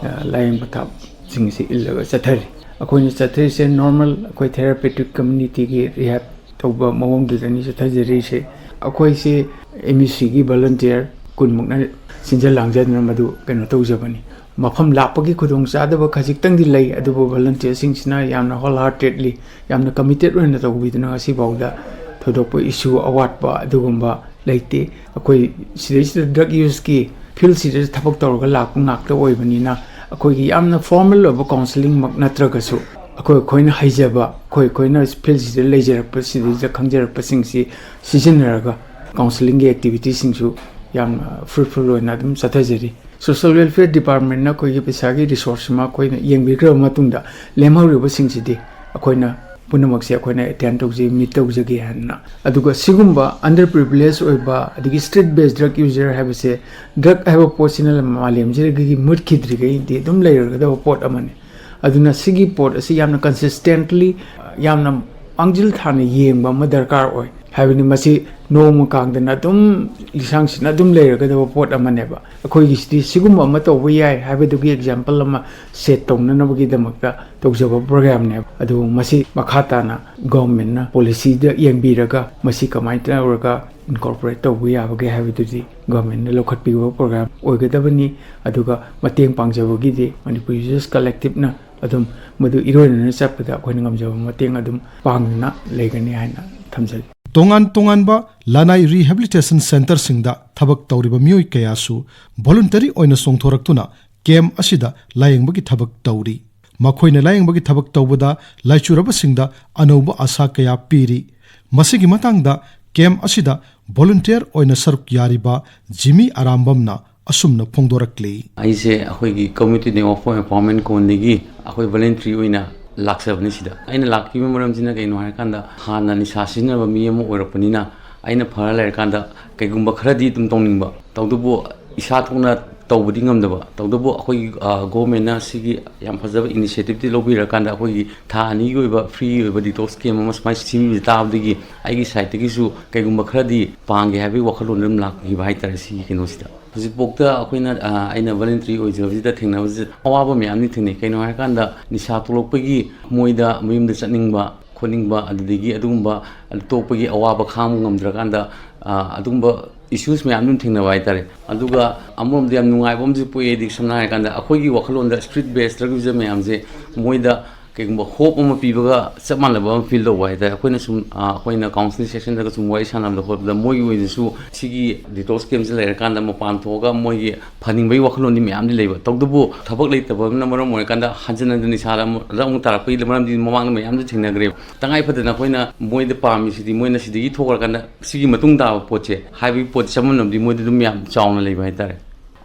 ꯑ, ꯂꯥꯌꯦꯡ ꯄꯊꯥꯞꯁꯤꯡ ꯑꯁꯤ ꯏꯜꯂꯒ ꯆꯠꯊꯔꯤ꯫ ꯑꯩꯈꯣꯏꯅ ꯆꯠꯊꯔꯤꯁꯦ ꯅꯣꯔꯃꯦꯜ ꯑꯩꯈꯣꯏ ꯊꯦꯔꯥꯄꯦꯇꯤꯛ ꯀꯝꯃꯨꯅꯤꯇꯤꯒꯤ ꯔꯤꯍꯦꯕ ꯇꯧꯕ ꯃꯑꯣꯡꯗꯨꯗꯅꯤ ꯆꯠꯊꯖꯔꯤꯁꯦ꯫ ꯑꯩꯈꯣꯏꯁꯦ ꯑꯦꯝ ꯌꯨ ꯁꯤꯒꯤ ꯚꯣꯂꯨꯟꯇꯤꯌꯔ ꯀꯨꯟꯃꯨꯛꯅ ꯁꯤꯟꯖ ꯂꯥꯡꯖꯗꯨꯅ ꯃꯗꯨ ꯀꯩꯅꯣ ꯇꯧꯖꯕꯅꯤ꯫ ꯃꯐꯝ ꯂꯥꯞꯄꯒꯤ ꯈꯨꯗꯣꯡꯆꯥꯗꯕ ꯈꯖꯤꯛꯇꯪꯗꯤ ꯂꯩ, ꯑꯗꯨꯕꯨ ꯚꯣꯂꯨꯟꯇꯤꯌꯔꯁꯤꯡꯁꯤꯅ ꯌꯥꯝꯅ ꯍꯣꯜ ꯍꯥꯔꯇꯦꯗꯂꯤ, ꯌꯥꯝꯅ ꯀꯃꯤꯇꯦꯠ ꯑꯣꯏꯅ ꯇꯧꯕꯤꯗꯨꯅ ꯉꯁꯤꯐꯥꯎꯗ ꯊꯣꯏꯗꯣꯛꯄ ꯏꯁꯨ, ꯑꯋꯥꯠꯄ ꯑꯗꯨꯒꯨꯝꯕ ꯂꯩꯇꯦ꯫ ꯑꯩꯈꯣꯏ ꯁꯤꯗꯩꯁꯤꯗ ꯗ꯭ꯔꯒ ꯌꯨꯁꯀꯤ ꯐꯤꯜꯁꯤꯗ ꯊꯕꯛ ꯇꯧꯔꯒ ꯂꯥꯛꯄ ꯉꯥꯛꯇ ꯑꯣꯏꯕꯅꯤꯅ, ꯑꯩꯈꯣꯏꯒꯤ ꯌꯥꯝꯅ ꯐꯣꯔꯃꯦꯜ ꯑꯣꯏꯕ ꯀꯥꯎꯟꯁꯤꯂꯤꯡꯃꯛ ꯅꯠꯇ꯭ꯔꯒꯁꯨ, ꯑꯩꯈꯣꯏ, ꯑꯩꯈꯣꯏꯅ ꯍꯩꯖꯕ, ꯑꯩꯈꯣꯏ, ꯑꯩꯈꯣꯏꯅ ꯐꯤꯜꯁꯤꯗ ꯂꯩꯖꯔꯛꯄ, ꯁꯤꯗꯩꯁꯤꯗ ꯈꯪꯖꯔꯛꯄꯁꯤꯡꯁꯤ ꯁꯤꯖꯤꯟꯅꯔꯒ ꯀꯥꯎꯟꯁꯤꯂꯤꯡꯒꯤ ꯑꯦꯛꯇꯤꯚꯤꯇꯤꯁꯤꯡꯁꯨ ꯌꯥꯝꯅ ꯐ꯭ꯔꯨꯠꯐꯨꯜ ꯑꯣꯏꯅ ꯑꯗꯨꯝ ꯆꯠꯊꯖꯔꯤ꯫ ꯁꯣꯁꯤꯌꯦꯜ ꯋꯦꯜꯐꯤꯌꯔ ꯗꯤꯄꯥꯔꯠꯃꯦꯟꯅ ꯑꯩꯈꯣꯏꯒꯤ ꯄꯩꯁꯥꯒꯤ ꯔꯤꯁꯣꯔꯁ ꯑꯃ ꯑꯩꯈꯣꯏꯅ ꯌꯦꯡꯕꯤꯈ꯭ꯔꯕ ꯃꯇꯨꯡꯗ, ꯂꯦꯝꯍꯧꯔꯤꯕꯁꯤꯡꯁꯤꯗꯤ ꯑꯩꯈꯣꯏꯅ ꯄꯨꯝꯅꯃꯛꯁꯦ ꯑꯩꯈꯣꯏꯅ ꯑꯦꯇꯦꯟ ꯇꯧꯖꯩ, ꯃꯤꯠ ꯇꯧꯖꯒꯦ ꯍꯥꯏꯅ꯫ ꯑꯗꯨꯒ ꯁꯤꯒꯨꯝꯕ ꯑꯟꯗꯔ ꯄ꯭ꯔꯤꯚꯤꯂꯦꯖ ꯑꯣꯏꯕ, ꯑꯗꯒꯤ ꯏꯁꯇ꯭ꯔꯤꯠ ꯕꯦꯁ ꯗ꯭ꯔꯒ ꯌꯨꯖꯔ ꯍꯥꯏꯕꯁꯦ, ꯗ꯭ꯔꯒ ꯍꯥꯏꯕ ꯄꯣꯠꯁꯤꯅ ꯃꯥꯂꯦꯝꯁꯤꯗꯒꯤ ꯃꯨꯠꯈꯤꯗ꯭ꯔꯤꯈꯩꯗꯤ ꯑꯗꯨꯝ ꯂꯩꯔꯒꯗꯕ ꯄꯣꯠ ꯑꯃꯅꯤ꯫ ꯑꯗꯨꯅ ꯁꯤꯒꯤ ꯄꯣꯠ ꯑꯁꯤ ꯌꯥꯝꯅ ꯀꯟꯁꯤꯁꯇꯦꯟꯠꯂꯤ, ꯌꯥꯝꯅ ꯃꯥꯡꯖꯤꯜ ꯊꯥꯅ ꯌꯦꯡꯕ ꯑꯃ ꯗꯔꯀꯥꯔ ꯑꯣꯏ꯫ ꯍꯥꯏꯕꯗꯤ ꯃꯁꯤ ꯅꯣꯡꯃ ꯀꯥꯡꯗꯅ ꯑꯗꯨꯝ ꯂꯤꯁꯥꯡꯁꯤꯠꯅ ꯑꯗꯨꯝ ꯂꯩꯔꯒꯗꯕ ꯄꯣꯠ ꯑꯃꯅꯦꯕ꯫ ꯑꯩꯈꯣꯏꯒꯤꯁꯤꯗꯤ ꯁꯤꯒꯨꯝꯕ ꯑꯃ ꯇꯧꯕ ꯌꯥꯏ ꯍꯥꯏꯕꯗꯨꯒꯤ ꯑꯦꯛꯖꯥꯝꯄꯜ ꯑꯃ ꯁꯦꯠ ꯇꯧꯅꯅꯕꯒꯤꯗꯃꯛꯇ ꯇꯧꯖꯕ ꯄ꯭ꯔꯣꯒ꯭ꯔꯥꯝꯅꯦꯕ꯫ ꯑꯗꯨꯕꯨ ꯃꯁꯤ ꯃꯈꯥ ꯇꯥꯅ ꯒꯣꯚꯔꯟꯃꯦꯟꯠꯅ ꯄꯣꯂꯤꯁꯤꯗ ꯌꯦꯡꯕꯤꯔꯒ ꯃꯁꯤ ꯀꯃꯥꯏꯅ ꯇꯧꯔꯒ ꯏꯟꯀꯣꯔꯄꯣꯔꯦꯠ ꯇꯧꯕ ꯌꯥꯕꯒꯦ ꯍꯥꯏꯕꯗꯨꯗꯤ ꯒꯣꯚꯔꯟꯃꯦꯟꯠꯅ ꯂꯧꯈꯠꯄꯤꯕ ꯄ꯭ꯔꯣꯒ꯭ꯔꯥꯝ ꯑꯣꯏꯒꯗꯕꯅꯤ꯫ ꯑꯗꯨꯒ ꯃꯇꯦꯡ ꯄꯥꯡꯖꯕꯒꯤꯗꯤ ꯃꯅꯤꯄꯨꯔ ꯌꯨꯖꯔꯁ ꯀꯂꯦꯛꯇꯤꯚꯅ ꯑꯗꯨꯝ ꯃꯗꯨ ꯏꯔꯣꯏꯅꯅ ꯆꯠꯄꯗ ꯑꯩꯈꯣꯏꯅ ꯉꯝꯖꯕ ꯃꯇꯦꯡ ꯑꯗꯨꯝ ꯄꯥꯡꯗꯨꯅ ꯂꯩꯒꯅꯤ ꯍꯥꯏꯅ ꯊꯝꯖꯒꯦ꯫ ꯇꯣꯉꯥꯟ ꯇꯣꯉꯥꯟꯕ ꯂꯅꯥꯏ ꯔꯤꯍꯦꯕꯤꯂꯤꯇꯦꯁꯟ ꯁꯦꯟꯇꯔꯁꯤꯡꯗ ꯊꯕꯛ ꯇꯧꯔꯤꯕ ꯃꯤꯑꯣꯏ ꯀꯌꯥꯁꯨ ꯚꯣꯂꯨꯟꯇꯔꯤ ꯑꯣꯏꯅ ꯆꯣꯡꯊꯣꯔꯛꯇꯨꯅ ꯀꯦꯝꯞ ꯑꯁꯤꯗ ꯂꯥꯌꯦꯡꯕꯒꯤ ꯊꯕꯛ ꯇꯧꯔꯤ꯫ ꯃꯈꯣꯏꯅ ꯂꯥꯌꯦꯡꯕꯒꯤ ꯊꯕꯛ ꯇꯧꯕꯗ ꯂꯥꯏꯆꯨꯔꯕꯁꯤꯡꯗ ꯑꯅꯧꯕ ꯑꯥꯁꯥ ꯀꯌꯥ ꯄꯤꯔꯤ꯫ ꯃꯁꯤꯒꯤ ꯃꯇꯥꯡꯗ ꯀꯦꯝꯞ ꯑꯁꯤꯗ ꯚꯣꯂꯨꯟꯇꯤꯌꯔ ꯑꯣꯏꯅ ꯁꯔꯨꯛ ꯌꯥꯔꯤꯕ ꯖꯤꯃꯤ ꯑꯔꯥꯝꯕꯝꯅ ꯑꯁꯨꯝꯅ ꯐꯣꯡꯗꯣꯔꯛꯂꯤ꯫ ꯑꯩꯁꯦ ꯑꯩꯈꯣꯏꯒꯤ Community Network for Empowerment ꯀꯣꯟꯗꯒꯤ ꯑꯩꯈꯣꯏ ꯚꯣꯂꯨꯟꯇꯔꯤ ꯑꯣꯏꯅ ꯂꯥꯛꯆꯕꯅꯤ ꯁꯤꯗ꯫ ꯑꯩꯅ ꯂꯥꯛꯈꯤꯕ ꯃꯔꯝꯁꯤꯅ ꯀꯩꯅꯣ ꯍꯥꯏꯔꯀꯥꯟꯗ, ꯍꯥꯟꯅ ꯅꯤꯁꯥ ꯁꯤꯖꯤꯟꯅꯕ ꯃꯤ ꯑꯃ ꯑꯣꯏꯔꯛꯄꯅꯤꯅ, ꯑꯩꯅ ꯐꯔ ꯂꯩꯔꯀꯥꯟꯗ ꯀꯩꯒꯨꯝꯕ ꯈꯔꯗꯤ ꯑꯗꯨꯝ ꯇꯧꯅꯤꯡꯕ, ꯇꯧꯗꯕꯨ ꯏꯁꯥ ꯊꯣꯛꯅ ꯇꯧꯕꯗꯤ ꯉꯝꯗꯕ, ꯇꯧꯗꯕꯨ ꯑꯩꯈꯣꯏꯒꯤ, ꯑ, ꯒꯣꯔꯃꯦꯟꯅ ꯁꯤꯒꯤ ꯌꯥꯝ ꯐꯖꯕ ꯏꯅꯤꯁꯤꯌꯦꯇꯤꯞꯇꯤ ꯂꯧꯕꯤꯔꯀꯥꯟꯗ ꯑꯩꯈꯣꯏꯒꯤ ꯊꯥ ꯑꯅꯤꯒꯤ ꯑꯣꯏꯕ ꯐ꯭ꯔꯤ ꯑꯣꯏꯕ ꯗꯤꯇꯣꯛꯁ ꯀꯦꯝꯞ ꯑꯃ ꯁꯨꯃꯥꯏꯅ ꯁꯤꯟꯕꯤꯕ ꯇꯥꯕꯗꯒꯤ ꯑꯩꯒꯤ ꯁꯥꯏꯠꯇꯒꯤꯁꯨ ꯀꯩꯒꯨꯝꯕ ꯈꯔꯗꯤ ꯄꯥꯡꯒꯦ ꯍꯥꯏꯕꯒꯤ ꯋꯥꯈꯜꯂꯣꯟꯗ ꯑꯗꯨꯝ ꯂꯥꯛꯈꯤꯕ ꯍꯥꯏꯇꯥꯔꯦ ꯁꯤꯒꯤ ꯀꯩꯅꯣꯁꯤꯗ꯫ ꯍꯧꯖꯤꯛꯐꯥꯎꯗ ꯑꯩꯈꯣꯏꯅ, ꯑ, ꯑꯩꯅ ꯚꯣꯂꯨꯟꯇꯔꯤ ꯑꯣꯏꯖꯕꯁꯤꯗ ꯊꯦꯡꯅꯕꯁꯤꯗ ꯑꯋꯥꯕ ꯃꯌꯥꯝꯗꯤ ꯊꯦꯡꯅꯩ꯫ ꯀꯩꯅꯣ ꯍꯥꯏꯔꯀꯥꯟꯗ ꯅꯤꯁꯥ ꯊꯣꯛꯂꯛꯄꯒꯤ ꯃꯣꯏꯗ ꯃꯌꯨꯝꯗ ꯆꯠꯅꯤꯡꯕ ꯈꯣꯠꯅꯤꯡꯕ, ꯑꯗꯨꯗꯒꯤ ꯑꯗꯨꯒꯨꯝꯕ ꯇꯣꯛꯄꯒꯤ ꯑꯋꯥꯕ ꯈꯥꯡꯕ ꯉꯝꯗ꯭ꯔꯀꯥꯟꯗ, ꯑ, ꯑꯗꯨꯒꯨꯝꯕ ꯏꯁꯨꯁ ꯃꯌꯥꯝ ꯑꯗꯨꯝ ꯊꯦꯡꯅꯕ ꯍꯥꯏꯇꯥꯔꯦ꯫ ꯑꯗꯨꯒ ꯑꯃꯔꯣꯝꯗ ꯌꯥꯝ ꯅꯨꯡꯉꯥꯏꯕ ꯑꯃꯁꯨ ꯄꯣꯛꯑꯦ, ꯍꯥꯏꯗꯤ ꯁꯝꯅ ꯍꯥꯏꯔꯀꯥꯟꯗ ꯑꯩꯈꯣꯏꯒꯤ ꯋꯥꯈꯜꯂꯣꯟꯗ ꯁ꯭ꯇ꯭ꯔꯤꯠ ꯕꯦꯁ ꯗ꯭ꯔꯒ ꯌꯨꯖꯔ ꯃꯌꯥꯝꯁꯦ ꯃꯣꯏꯗ ꯀꯩꯒꯨꯝꯕ ꯍꯣꯞ ꯑꯃ ꯄꯤꯕꯒ ꯆꯞ ꯃꯥꯟꯅꯕ ꯑꯃ ꯐꯤꯜ ꯇꯧꯕ ꯍꯥꯏꯇꯥꯔꯦ꯫ ꯑꯩꯈꯣꯏꯅ ꯁꯨꯝ, ꯑ, ꯑꯩꯈꯣꯏꯅ ꯀꯥꯎꯟꯁꯤꯂꯤꯡ ꯁꯦꯁꯟꯗꯒ ꯁꯨꯝ ꯋꯥꯔꯤ ꯁꯥꯟꯅꯕꯗ ꯈꯣꯠꯄꯗ ꯃꯣꯏꯒꯤ ꯑꯣꯏꯅꯁꯨ ꯁꯤꯒꯤ ꯗꯤꯇꯣꯛꯁ ꯀꯦꯝꯞꯁꯦ ꯂꯩꯔꯀꯥꯟꯗ ꯃꯄꯥꯟ ꯊꯣꯛꯑꯒ ꯃꯣꯏꯒꯤ ꯐꯅꯤꯡꯕꯒꯤ ꯋꯥꯈꯜꯂꯣꯟꯗꯤ ꯃꯌꯥꯝꯗꯤ ꯂꯩꯕ, ꯇꯧꯕꯇꯕꯨ ꯊꯕꯛ ꯂꯩꯇꯕꯅ ꯃꯔꯝ ꯑꯣꯏꯔꯀꯥꯟꯗ ꯍꯟꯖꯤꯟ ꯍꯟꯖꯤꯟ ꯅꯤꯁꯥꯗ ꯑꯃꯨꯛ, ꯑꯃꯨꯛ ꯇꯥꯔꯛꯄꯒꯤ ꯃꯔꯝꯗꯤ ꯃꯃꯥꯡꯗ ꯃꯌꯥꯝꯁꯨ ꯊꯦꯡꯅꯈ꯭ꯔꯦꯕ꯫ ꯇꯉꯥꯏ ꯐꯗꯅ ꯑꯩꯈꯣꯏꯅ ꯃꯣꯏꯗ ꯄꯥꯝꯃꯤꯁꯤꯗꯤ ꯃꯣꯏꯅ ꯁꯤꯗꯒꯤ ꯊꯣꯛꯈ꯭ꯔꯀꯥꯟꯗ ꯁꯤꯒꯤ ꯃꯇꯨꯡ ꯇꯥꯕ ꯄꯣꯠꯁꯦ, ꯍꯥꯏꯕꯒꯤ ꯄꯣꯠ ꯆꯃꯝꯅꯕꯗꯤ ꯃꯣꯏꯗ ꯑꯗꯨꯝ ꯌꯥꯝ ꯆꯥꯎꯅ ꯂꯩꯕ ꯍꯥꯏꯇꯥꯔꯦ꯫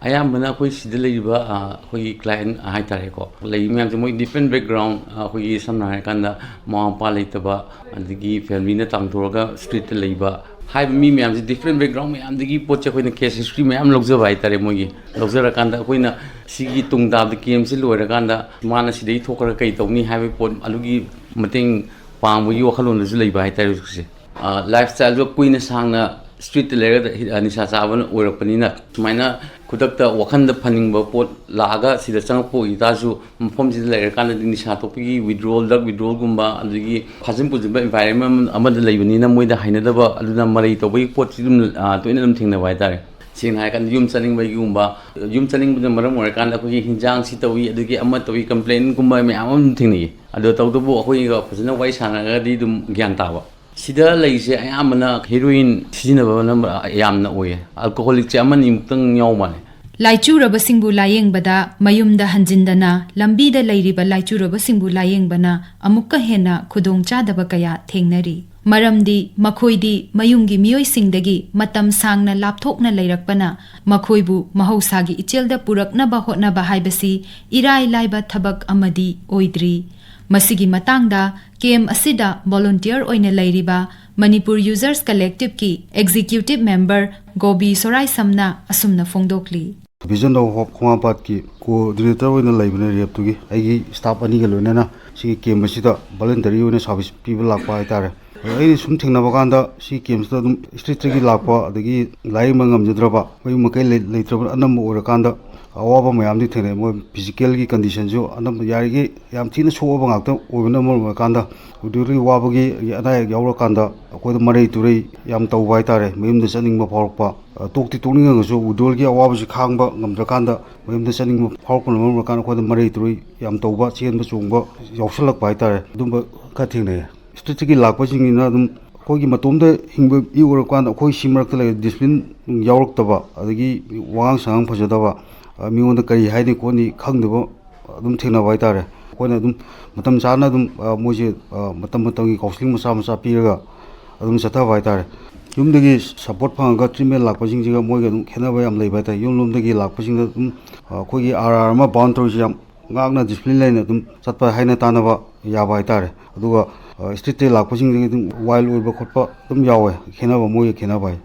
ꯑꯌꯥꯝꯕꯅ ꯑꯩꯈꯣꯏ ꯁꯤꯗ ꯂꯩꯔꯤꯕ, ꯑ, ꯑꯩꯈꯣꯏꯒꯤ ꯀ꯭ꯂꯥꯏꯟ ꯍꯥꯏꯇꯥꯔꯦꯀꯣ, ꯂꯩꯔꯤꯕ ꯃꯌꯥꯝꯁꯦ ꯃꯣꯏ ꯗꯤꯐ꯭ꯔꯦꯟ ꯕꯦꯛꯒ꯭ꯔꯥꯎꯟ, ꯑ, ꯑꯩꯈꯣꯏꯒꯤ ꯁꯝꯅ ꯍꯥꯏꯔꯀꯥꯟꯗ ꯃꯃꯥ ꯃꯄꯥ ꯂꯩꯇꯕ, ꯑꯗꯒꯤ ꯐꯦꯃꯤꯂꯤꯅ ꯇꯥꯟꯊꯣꯛꯑꯒ ꯁ꯭ꯇ꯭ꯔꯤꯠꯇ ꯂꯩꯕ, ꯍꯥꯏꯔꯤꯕ ꯃꯤ ꯃꯌꯥꯝꯁꯦ ꯗꯤꯐ꯭ꯔꯦꯟ ꯕꯦꯛꯒ꯭ꯔꯥꯎꯟ ꯃꯌꯥꯝꯗꯒꯤ ꯄꯣꯠꯁꯦ ꯑꯩꯈꯣꯏꯅ ꯀꯦꯁ ꯍꯤꯁꯇ꯭ꯔꯤ ꯃꯌꯥꯝ ꯂꯧꯖꯕ ꯍꯥꯏꯇꯥꯔꯦ꯫ ꯃꯣꯏꯒꯤ ꯂꯧꯖꯔꯀꯥꯟꯗ ꯑꯩꯈꯣꯏꯅ ꯁꯤꯒꯤ ꯇꯨꯡ ꯇꯥꯕꯗ ꯀꯦꯝꯞꯁꯤ ꯂꯣꯏꯔꯀꯥꯟꯗ ꯃꯥꯅ ꯁꯤꯗꯒꯤ ꯊꯣꯛꯈ꯭ꯔꯒ ꯀꯩ ꯇꯧꯅꯤ ꯍꯥꯏꯕꯒꯤ ꯄꯣꯠ ꯑꯗꯨꯒꯤ ꯃꯇꯦꯡ ꯄꯥꯡꯕꯒꯤ ꯋꯥꯈꯜꯂꯣꯟꯗꯁꯨ ꯂꯩꯕ ꯍꯥꯏꯇꯥꯔꯦ ꯍꯧꯖꯤꯛꯁꯦ꯫ ꯑ, ꯂꯥꯏꯐ ꯁ꯭ꯇꯥꯏꯜꯗꯣ ꯀꯨꯏꯅ ꯁꯥꯡꯅ ꯁ꯭ꯇ꯭ꯔꯤꯠꯇ ꯂꯩꯔꯒ ꯍꯤ-, ꯑ, ꯅꯤꯁꯥ ꯆꯥꯕꯅ ꯑꯣꯏꯔꯛꯄꯅꯤꯅ, ꯁꯨꯃꯥꯏꯅ ꯈꯨꯗꯛꯇ ꯋꯥꯈꯜꯗ ꯐꯅꯤꯡꯕ ꯄꯣꯠ ꯂꯥꯛꯑꯒ ꯁꯤꯗ ꯆꯪꯉꯛꯄ ꯑꯣꯏꯇꯥꯔꯁꯨ, ꯃꯐꯝꯁꯤꯗ ꯂꯩꯔꯀꯥꯟꯗꯗꯤ ꯅꯤꯁꯥ ꯊꯣꯛꯄꯒꯤ ꯋꯤꯗ꯭ꯔꯣꯜ, ꯗ꯭ꯔꯒ ꯋꯤꯗ꯭ꯔꯣꯜꯒꯨꯝꯕ, ꯑꯗꯒꯤ ꯐꯥꯖꯤꯟ ꯄꯨꯖꯤꯟꯕ ꯏꯟꯚꯥꯏꯔꯣꯟꯃꯦꯟ ꯑꯃꯗ ꯂꯩꯕꯅꯤꯅ ꯃꯣꯏꯗ ꯍꯩꯅꯗꯕ, ꯑꯗꯨꯅ ꯃꯔꯩ ꯇꯧꯕꯒꯤ ꯄꯣꯠꯁꯤ ꯑꯗꯨꯝ, ꯑ, ꯇꯣꯏꯅ ꯑꯗꯨꯝ ꯊꯦꯡꯅꯕ ꯍꯥꯏꯇꯥꯔꯦ꯫ ꯁꯦꯡꯅ ꯍꯥꯏꯔꯀꯥꯟꯗ ꯌꯨꯝ ꯆꯠꯅꯤꯡꯕꯒꯤꯒꯨꯝꯕ, ꯌꯨꯝ ꯆꯠꯅꯤꯡꯕꯗꯨꯅ ꯃꯔꯝ ꯑꯣꯏꯔꯀꯥꯟꯗ ꯑꯩꯈꯣꯏꯒꯤ ꯍꯤꯟꯖꯥꯡꯁꯤ ꯇꯧꯏ, ꯑꯗꯒꯤ ꯑꯃ ꯇꯧꯏ, ꯀꯝꯄ꯭ꯂꯦꯟꯒꯨꯝꯕ ꯃꯌꯥꯝ ꯑꯃ ꯑꯗꯨꯝ ꯊꯦꯡꯅꯩ꯫ ꯑꯗꯣ ꯇꯧꯕꯇꯕꯨ ꯑꯩꯈꯣꯏꯒ ꯐꯖꯅ ꯋꯥꯔꯤ ꯁꯥꯟꯅꯔꯒꯗꯤ ꯑꯗꯨꯝ ꯒ꯭ꯌꯥꯟ ꯇꯥꯕ꯫ ꯁꯤꯗ ꯂꯩꯔꯤꯁꯦ ꯑꯌꯥꯝꯕꯅ ꯍꯦꯔꯣꯏꯟ ꯁꯤꯖꯤꯟꯅꯕꯅ ꯌꯥꯝꯅ ꯑꯣꯏꯌꯦ꯫ ꯑꯜꯀꯣꯍꯣꯂꯤꯛꯁꯦ ꯑꯃꯅꯤꯃꯨꯛꯇꯪ ꯌꯥꯎ ꯃꯥꯜꯂꯦ꯫ ꯂꯥꯏꯆꯨꯔꯕꯁꯤꯡꯕꯨ ꯂꯥꯌꯦꯡꯕꯗ ꯃꯌꯨꯝꯗ ꯍꯟꯖꯤꯟꯗꯅ ꯂꯝꯕꯤꯗ ꯂꯩꯔꯤꯕ ꯂꯥꯏꯆꯨꯔꯕꯁꯤꯡꯕꯨ ꯂꯥꯌꯦꯡꯕꯅ ꯑꯃꯨꯛꯀ ꯍꯦꯟꯅ ꯈꯨꯗꯣꯡꯆꯥꯗꯕ ꯀꯌꯥ ꯊꯦꯡꯅꯔꯤ꯫ ꯃꯔꯝꯗꯤ ꯃꯈꯣꯏꯗꯤ ꯃꯌꯨꯝꯒꯤ ꯃꯤꯑꯣꯏꯁꯤꯡꯗꯒꯤ ꯃꯇꯝ ꯁꯥꯡꯅ ꯂꯥꯞꯊꯣꯛꯅ ꯂꯩꯔꯛꯄꯅ ꯃꯈꯣꯏꯕꯨ ꯃꯍꯧꯁꯥꯒꯤ ꯏꯆꯦꯜꯗ ꯄꯨꯔꯛꯅꯕ ꯍꯣꯠꯅꯕ ꯍꯥꯏꯕꯁꯤ ꯏꯔꯥꯏ ꯂꯥꯏꯕ ꯊꯕꯛ ꯑꯃꯗꯤ ꯑꯣꯏꯗ꯭ꯔꯤ꯫ ꯃꯁꯤꯒꯤ ꯃꯇꯥꯡꯗ ꯀꯦꯝ ꯑꯁꯤꯗ ꯚꯣꯂꯨꯟꯇꯤꯌꯔ ꯑꯣꯏꯅ ꯂꯩꯔꯤꯕ ꯃꯅꯤꯄꯨꯔ ꯌꯨꯖꯔꯁ ꯀꯂꯦꯛꯇꯤꯚꯀꯤ ꯑꯦꯛꯖꯤꯀ꯭ꯌꯨꯇꯤꯚ ꯃꯦꯝꯕꯔ ꯒꯣꯕꯤ ꯁꯣꯔꯥꯏꯁꯝꯅ ꯑꯁꯨꯝꯅ ꯐꯣꯡꯗꯣꯛꯂꯤ꯫ Vision of Hope ꯈꯣꯡꯉꯥꯝꯄꯥꯠꯀꯤ ꯀꯣꯑꯣꯔꯗꯤꯅꯦꯇꯔ ꯑꯣꯏꯅ ꯂꯩꯕꯅꯦ ꯔꯦꯞꯇꯨꯒꯤ꯫ ꯑꯩꯒꯤ ꯁ꯭ꯇꯥꯐ ꯑꯅꯤꯒ ꯂꯣꯏꯅꯅ ꯁꯤꯒꯤ ꯀꯦꯝ ꯑꯁꯤꯗ ꯚꯣꯂꯨꯟꯇꯔꯤ ꯑꯣꯏꯅ ꯁꯥꯔꯚꯤꯁ ꯄꯤꯕ ꯂꯥꯛꯄ ꯍꯥꯏꯇꯥꯔꯦ꯫ ꯑꯗꯣ ꯑꯩꯅ ꯁꯨꯝ ꯊꯦꯡꯅꯕ ꯀꯥꯟꯗ ꯁꯤ ꯀꯦꯝꯁꯤꯗ ꯑꯗꯨꯝ ꯁ꯭ꯇ꯭ꯔꯤꯠꯇꯒꯤ ꯂꯥꯛꯄ, ꯑꯗꯒꯤ ꯂꯥꯌꯦꯡꯕ ꯉꯝꯖꯗ꯭ꯔꯕ, ꯃꯌꯨꯝ ꯃꯀꯩ ꯂꯩ-, ꯂꯩꯇ꯭ꯔꯕ ꯑꯅꯝꯕ ꯑꯣꯏꯔꯀꯥꯟꯗ ꯑꯋꯥꯕ ꯃꯌꯥꯝꯗꯤ ꯊꯦꯡꯅꯩ꯫ ꯃꯣꯏ ꯐꯤꯖꯤꯀꯦꯜꯒꯤ ꯀꯟꯗꯤꯁꯟꯁꯨ ꯑꯅꯝꯕ ꯌꯥꯔꯤꯈꯩ ꯌꯥꯝ ꯊꯤꯅ ꯁꯣꯛꯑꯕ ꯉꯥꯛꯇ ꯑꯣꯏꯕꯅ ꯃꯔꯝ ꯑꯣꯏꯔꯀꯥꯟꯗ ꯋꯤꯗ꯭ꯔꯣꯜꯒꯤ ꯋꯥꯕꯒꯤ ꯑꯅꯥ ꯑꯌꯦꯛ ꯌꯥꯎꯔꯀꯥꯟꯗ ꯑꯩꯈꯣꯏꯗ ꯃꯔꯩ ꯇꯨꯔꯩ ꯌꯥꯝ ꯇꯧꯕ ꯍꯥꯏꯇꯥꯔꯦ꯫ ꯃꯌꯨꯝꯗ ꯆꯠꯅꯤꯡꯕ ꯐꯥꯎꯔꯛꯄ, ꯑ, ꯇꯣꯛꯇꯤ ꯇꯣꯛꯅꯤꯡꯉꯒꯁꯨ ꯋꯤꯗ꯭ꯔꯣꯜꯒꯤ ꯑꯋꯥꯕꯁꯤ ꯈꯥꯡꯕ ꯉꯝꯗ꯭ꯔꯀꯥꯟꯗ ꯃꯌꯨꯝꯗ ꯆꯠꯅꯤꯡꯕ ꯐꯥꯎꯔꯛꯄꯅ ꯃꯔꯝ ꯑꯣꯏꯔꯀꯥꯟꯗ ꯑꯩꯈꯣꯏꯗ ꯃꯔꯩ ꯇꯨꯔꯩ ꯌꯥꯝ ꯇꯧꯕ, ꯆꯦꯟꯕ ꯆꯣꯡꯕ ꯌꯥꯎꯁꯜꯂꯛꯄ ꯍꯥꯏꯇꯥꯔꯦ꯫ ꯑꯗꯨꯝꯕ ꯈꯔ ꯊꯦꯡꯅꯩꯌꯦ꯫ ꯁ꯭ꯇ꯭ꯔꯤꯠꯇꯒꯤ ꯂꯥꯛꯄꯁꯤꯡꯁꯤꯅ ꯑꯗꯨꯝ ꯑꯩꯈꯣꯏꯒꯤ ꯃꯇꯣꯝꯗ ꯍꯤꯡꯕ ꯃꯤ ꯑꯣꯏꯔꯀꯥꯟꯗ ꯑꯩꯈꯣꯏ ꯁꯤ ꯃꯔꯛꯇ ꯂꯩꯔꯦ, ꯗꯤꯁꯤꯄ꯭ꯂꯤꯟ ꯌꯥꯎꯔꯛꯇꯕ, ꯑꯗꯒꯤ ꯋꯥꯉꯥꯡ ꯁꯉꯥꯡ ꯐꯖꯗꯕ, ꯑ, ꯃꯤꯉꯣꯟꯗ ꯀꯔꯤ ꯍꯥꯏꯅꯤ ꯈꯣꯠꯅꯤ ꯈꯪꯗꯕ ꯑꯗꯨꯝ ꯊꯦꯡꯅꯕ ꯍꯥꯏꯇꯥꯔꯦ꯫ ꯑꯩꯈꯣꯏꯅ ꯑꯗꯨꯝ ꯃꯇꯝ ꯆꯥꯅ ꯑꯗꯨꯝ, ꯑ, ꯃꯣꯏꯁꯦ, ꯑ, ꯃꯇꯝ ꯃꯇꯝꯒꯤ ꯀꯥꯎꯟꯁꯤꯂꯤꯡ ꯃꯆꯥ ꯃꯆꯥ ꯄꯤꯔꯒ ꯑꯗꯨꯝ ꯆꯠꯊꯕ ꯍꯥꯏꯇꯥꯔꯦ꯫ ꯌꯨꯝꯗꯒꯤ ꯁꯄꯣꯔꯠ ꯐꯪꯉꯒ ꯇ꯭ꯔꯤꯠꯃꯦꯟ ꯂꯥꯛꯄꯁꯤꯡꯁꯤꯒ ꯃꯣꯏꯒ ꯑꯗꯨꯝ ꯈꯦꯠꯅꯕ ꯌꯥꯝ ꯂꯩꯕ ꯍꯥꯏꯇꯥꯔꯦ꯫ ꯌꯨꯝ ꯂꯣꯝꯗꯒꯤ ꯂꯥꯛꯄꯁꯤꯡꯗ ꯑꯗꯨꯝ, ꯑ, ꯑꯩꯈꯣꯏꯒꯤ ꯑꯥꯔ ꯑꯥꯔ ꯑꯃ ꯕꯥꯎꯟ ꯇꯧꯔꯤꯁꯤ ꯌꯥꯝ ꯉꯥꯛꯅ ꯗꯤꯁꯤꯄ꯭ꯂꯤꯟ ꯂꯩꯅ ꯑꯗꯨꯝ ꯆꯠꯄ, ꯍꯥꯏꯅ ꯇꯥꯅꯕ ꯌꯥꯕ ꯍꯥꯏꯇꯥꯔꯦ꯫ ꯑꯗꯨꯒ, ꯑ, ꯁ꯭ꯇ꯭ꯔꯤꯠꯇꯒꯤ ꯂꯥꯛꯄꯁꯤꯡꯗꯒꯤ ꯑꯗꯨꯝ ꯋꯥꯏꯜ ꯑꯣꯏꯕ ꯈꯣꯠꯄ ꯑꯗꯨꯝ ꯌꯥꯎꯋꯦ, ꯈꯦꯠꯅꯕ, ꯃꯣꯏꯒ ꯈꯦꯠꯅꯕ ꯍꯥꯏ꯫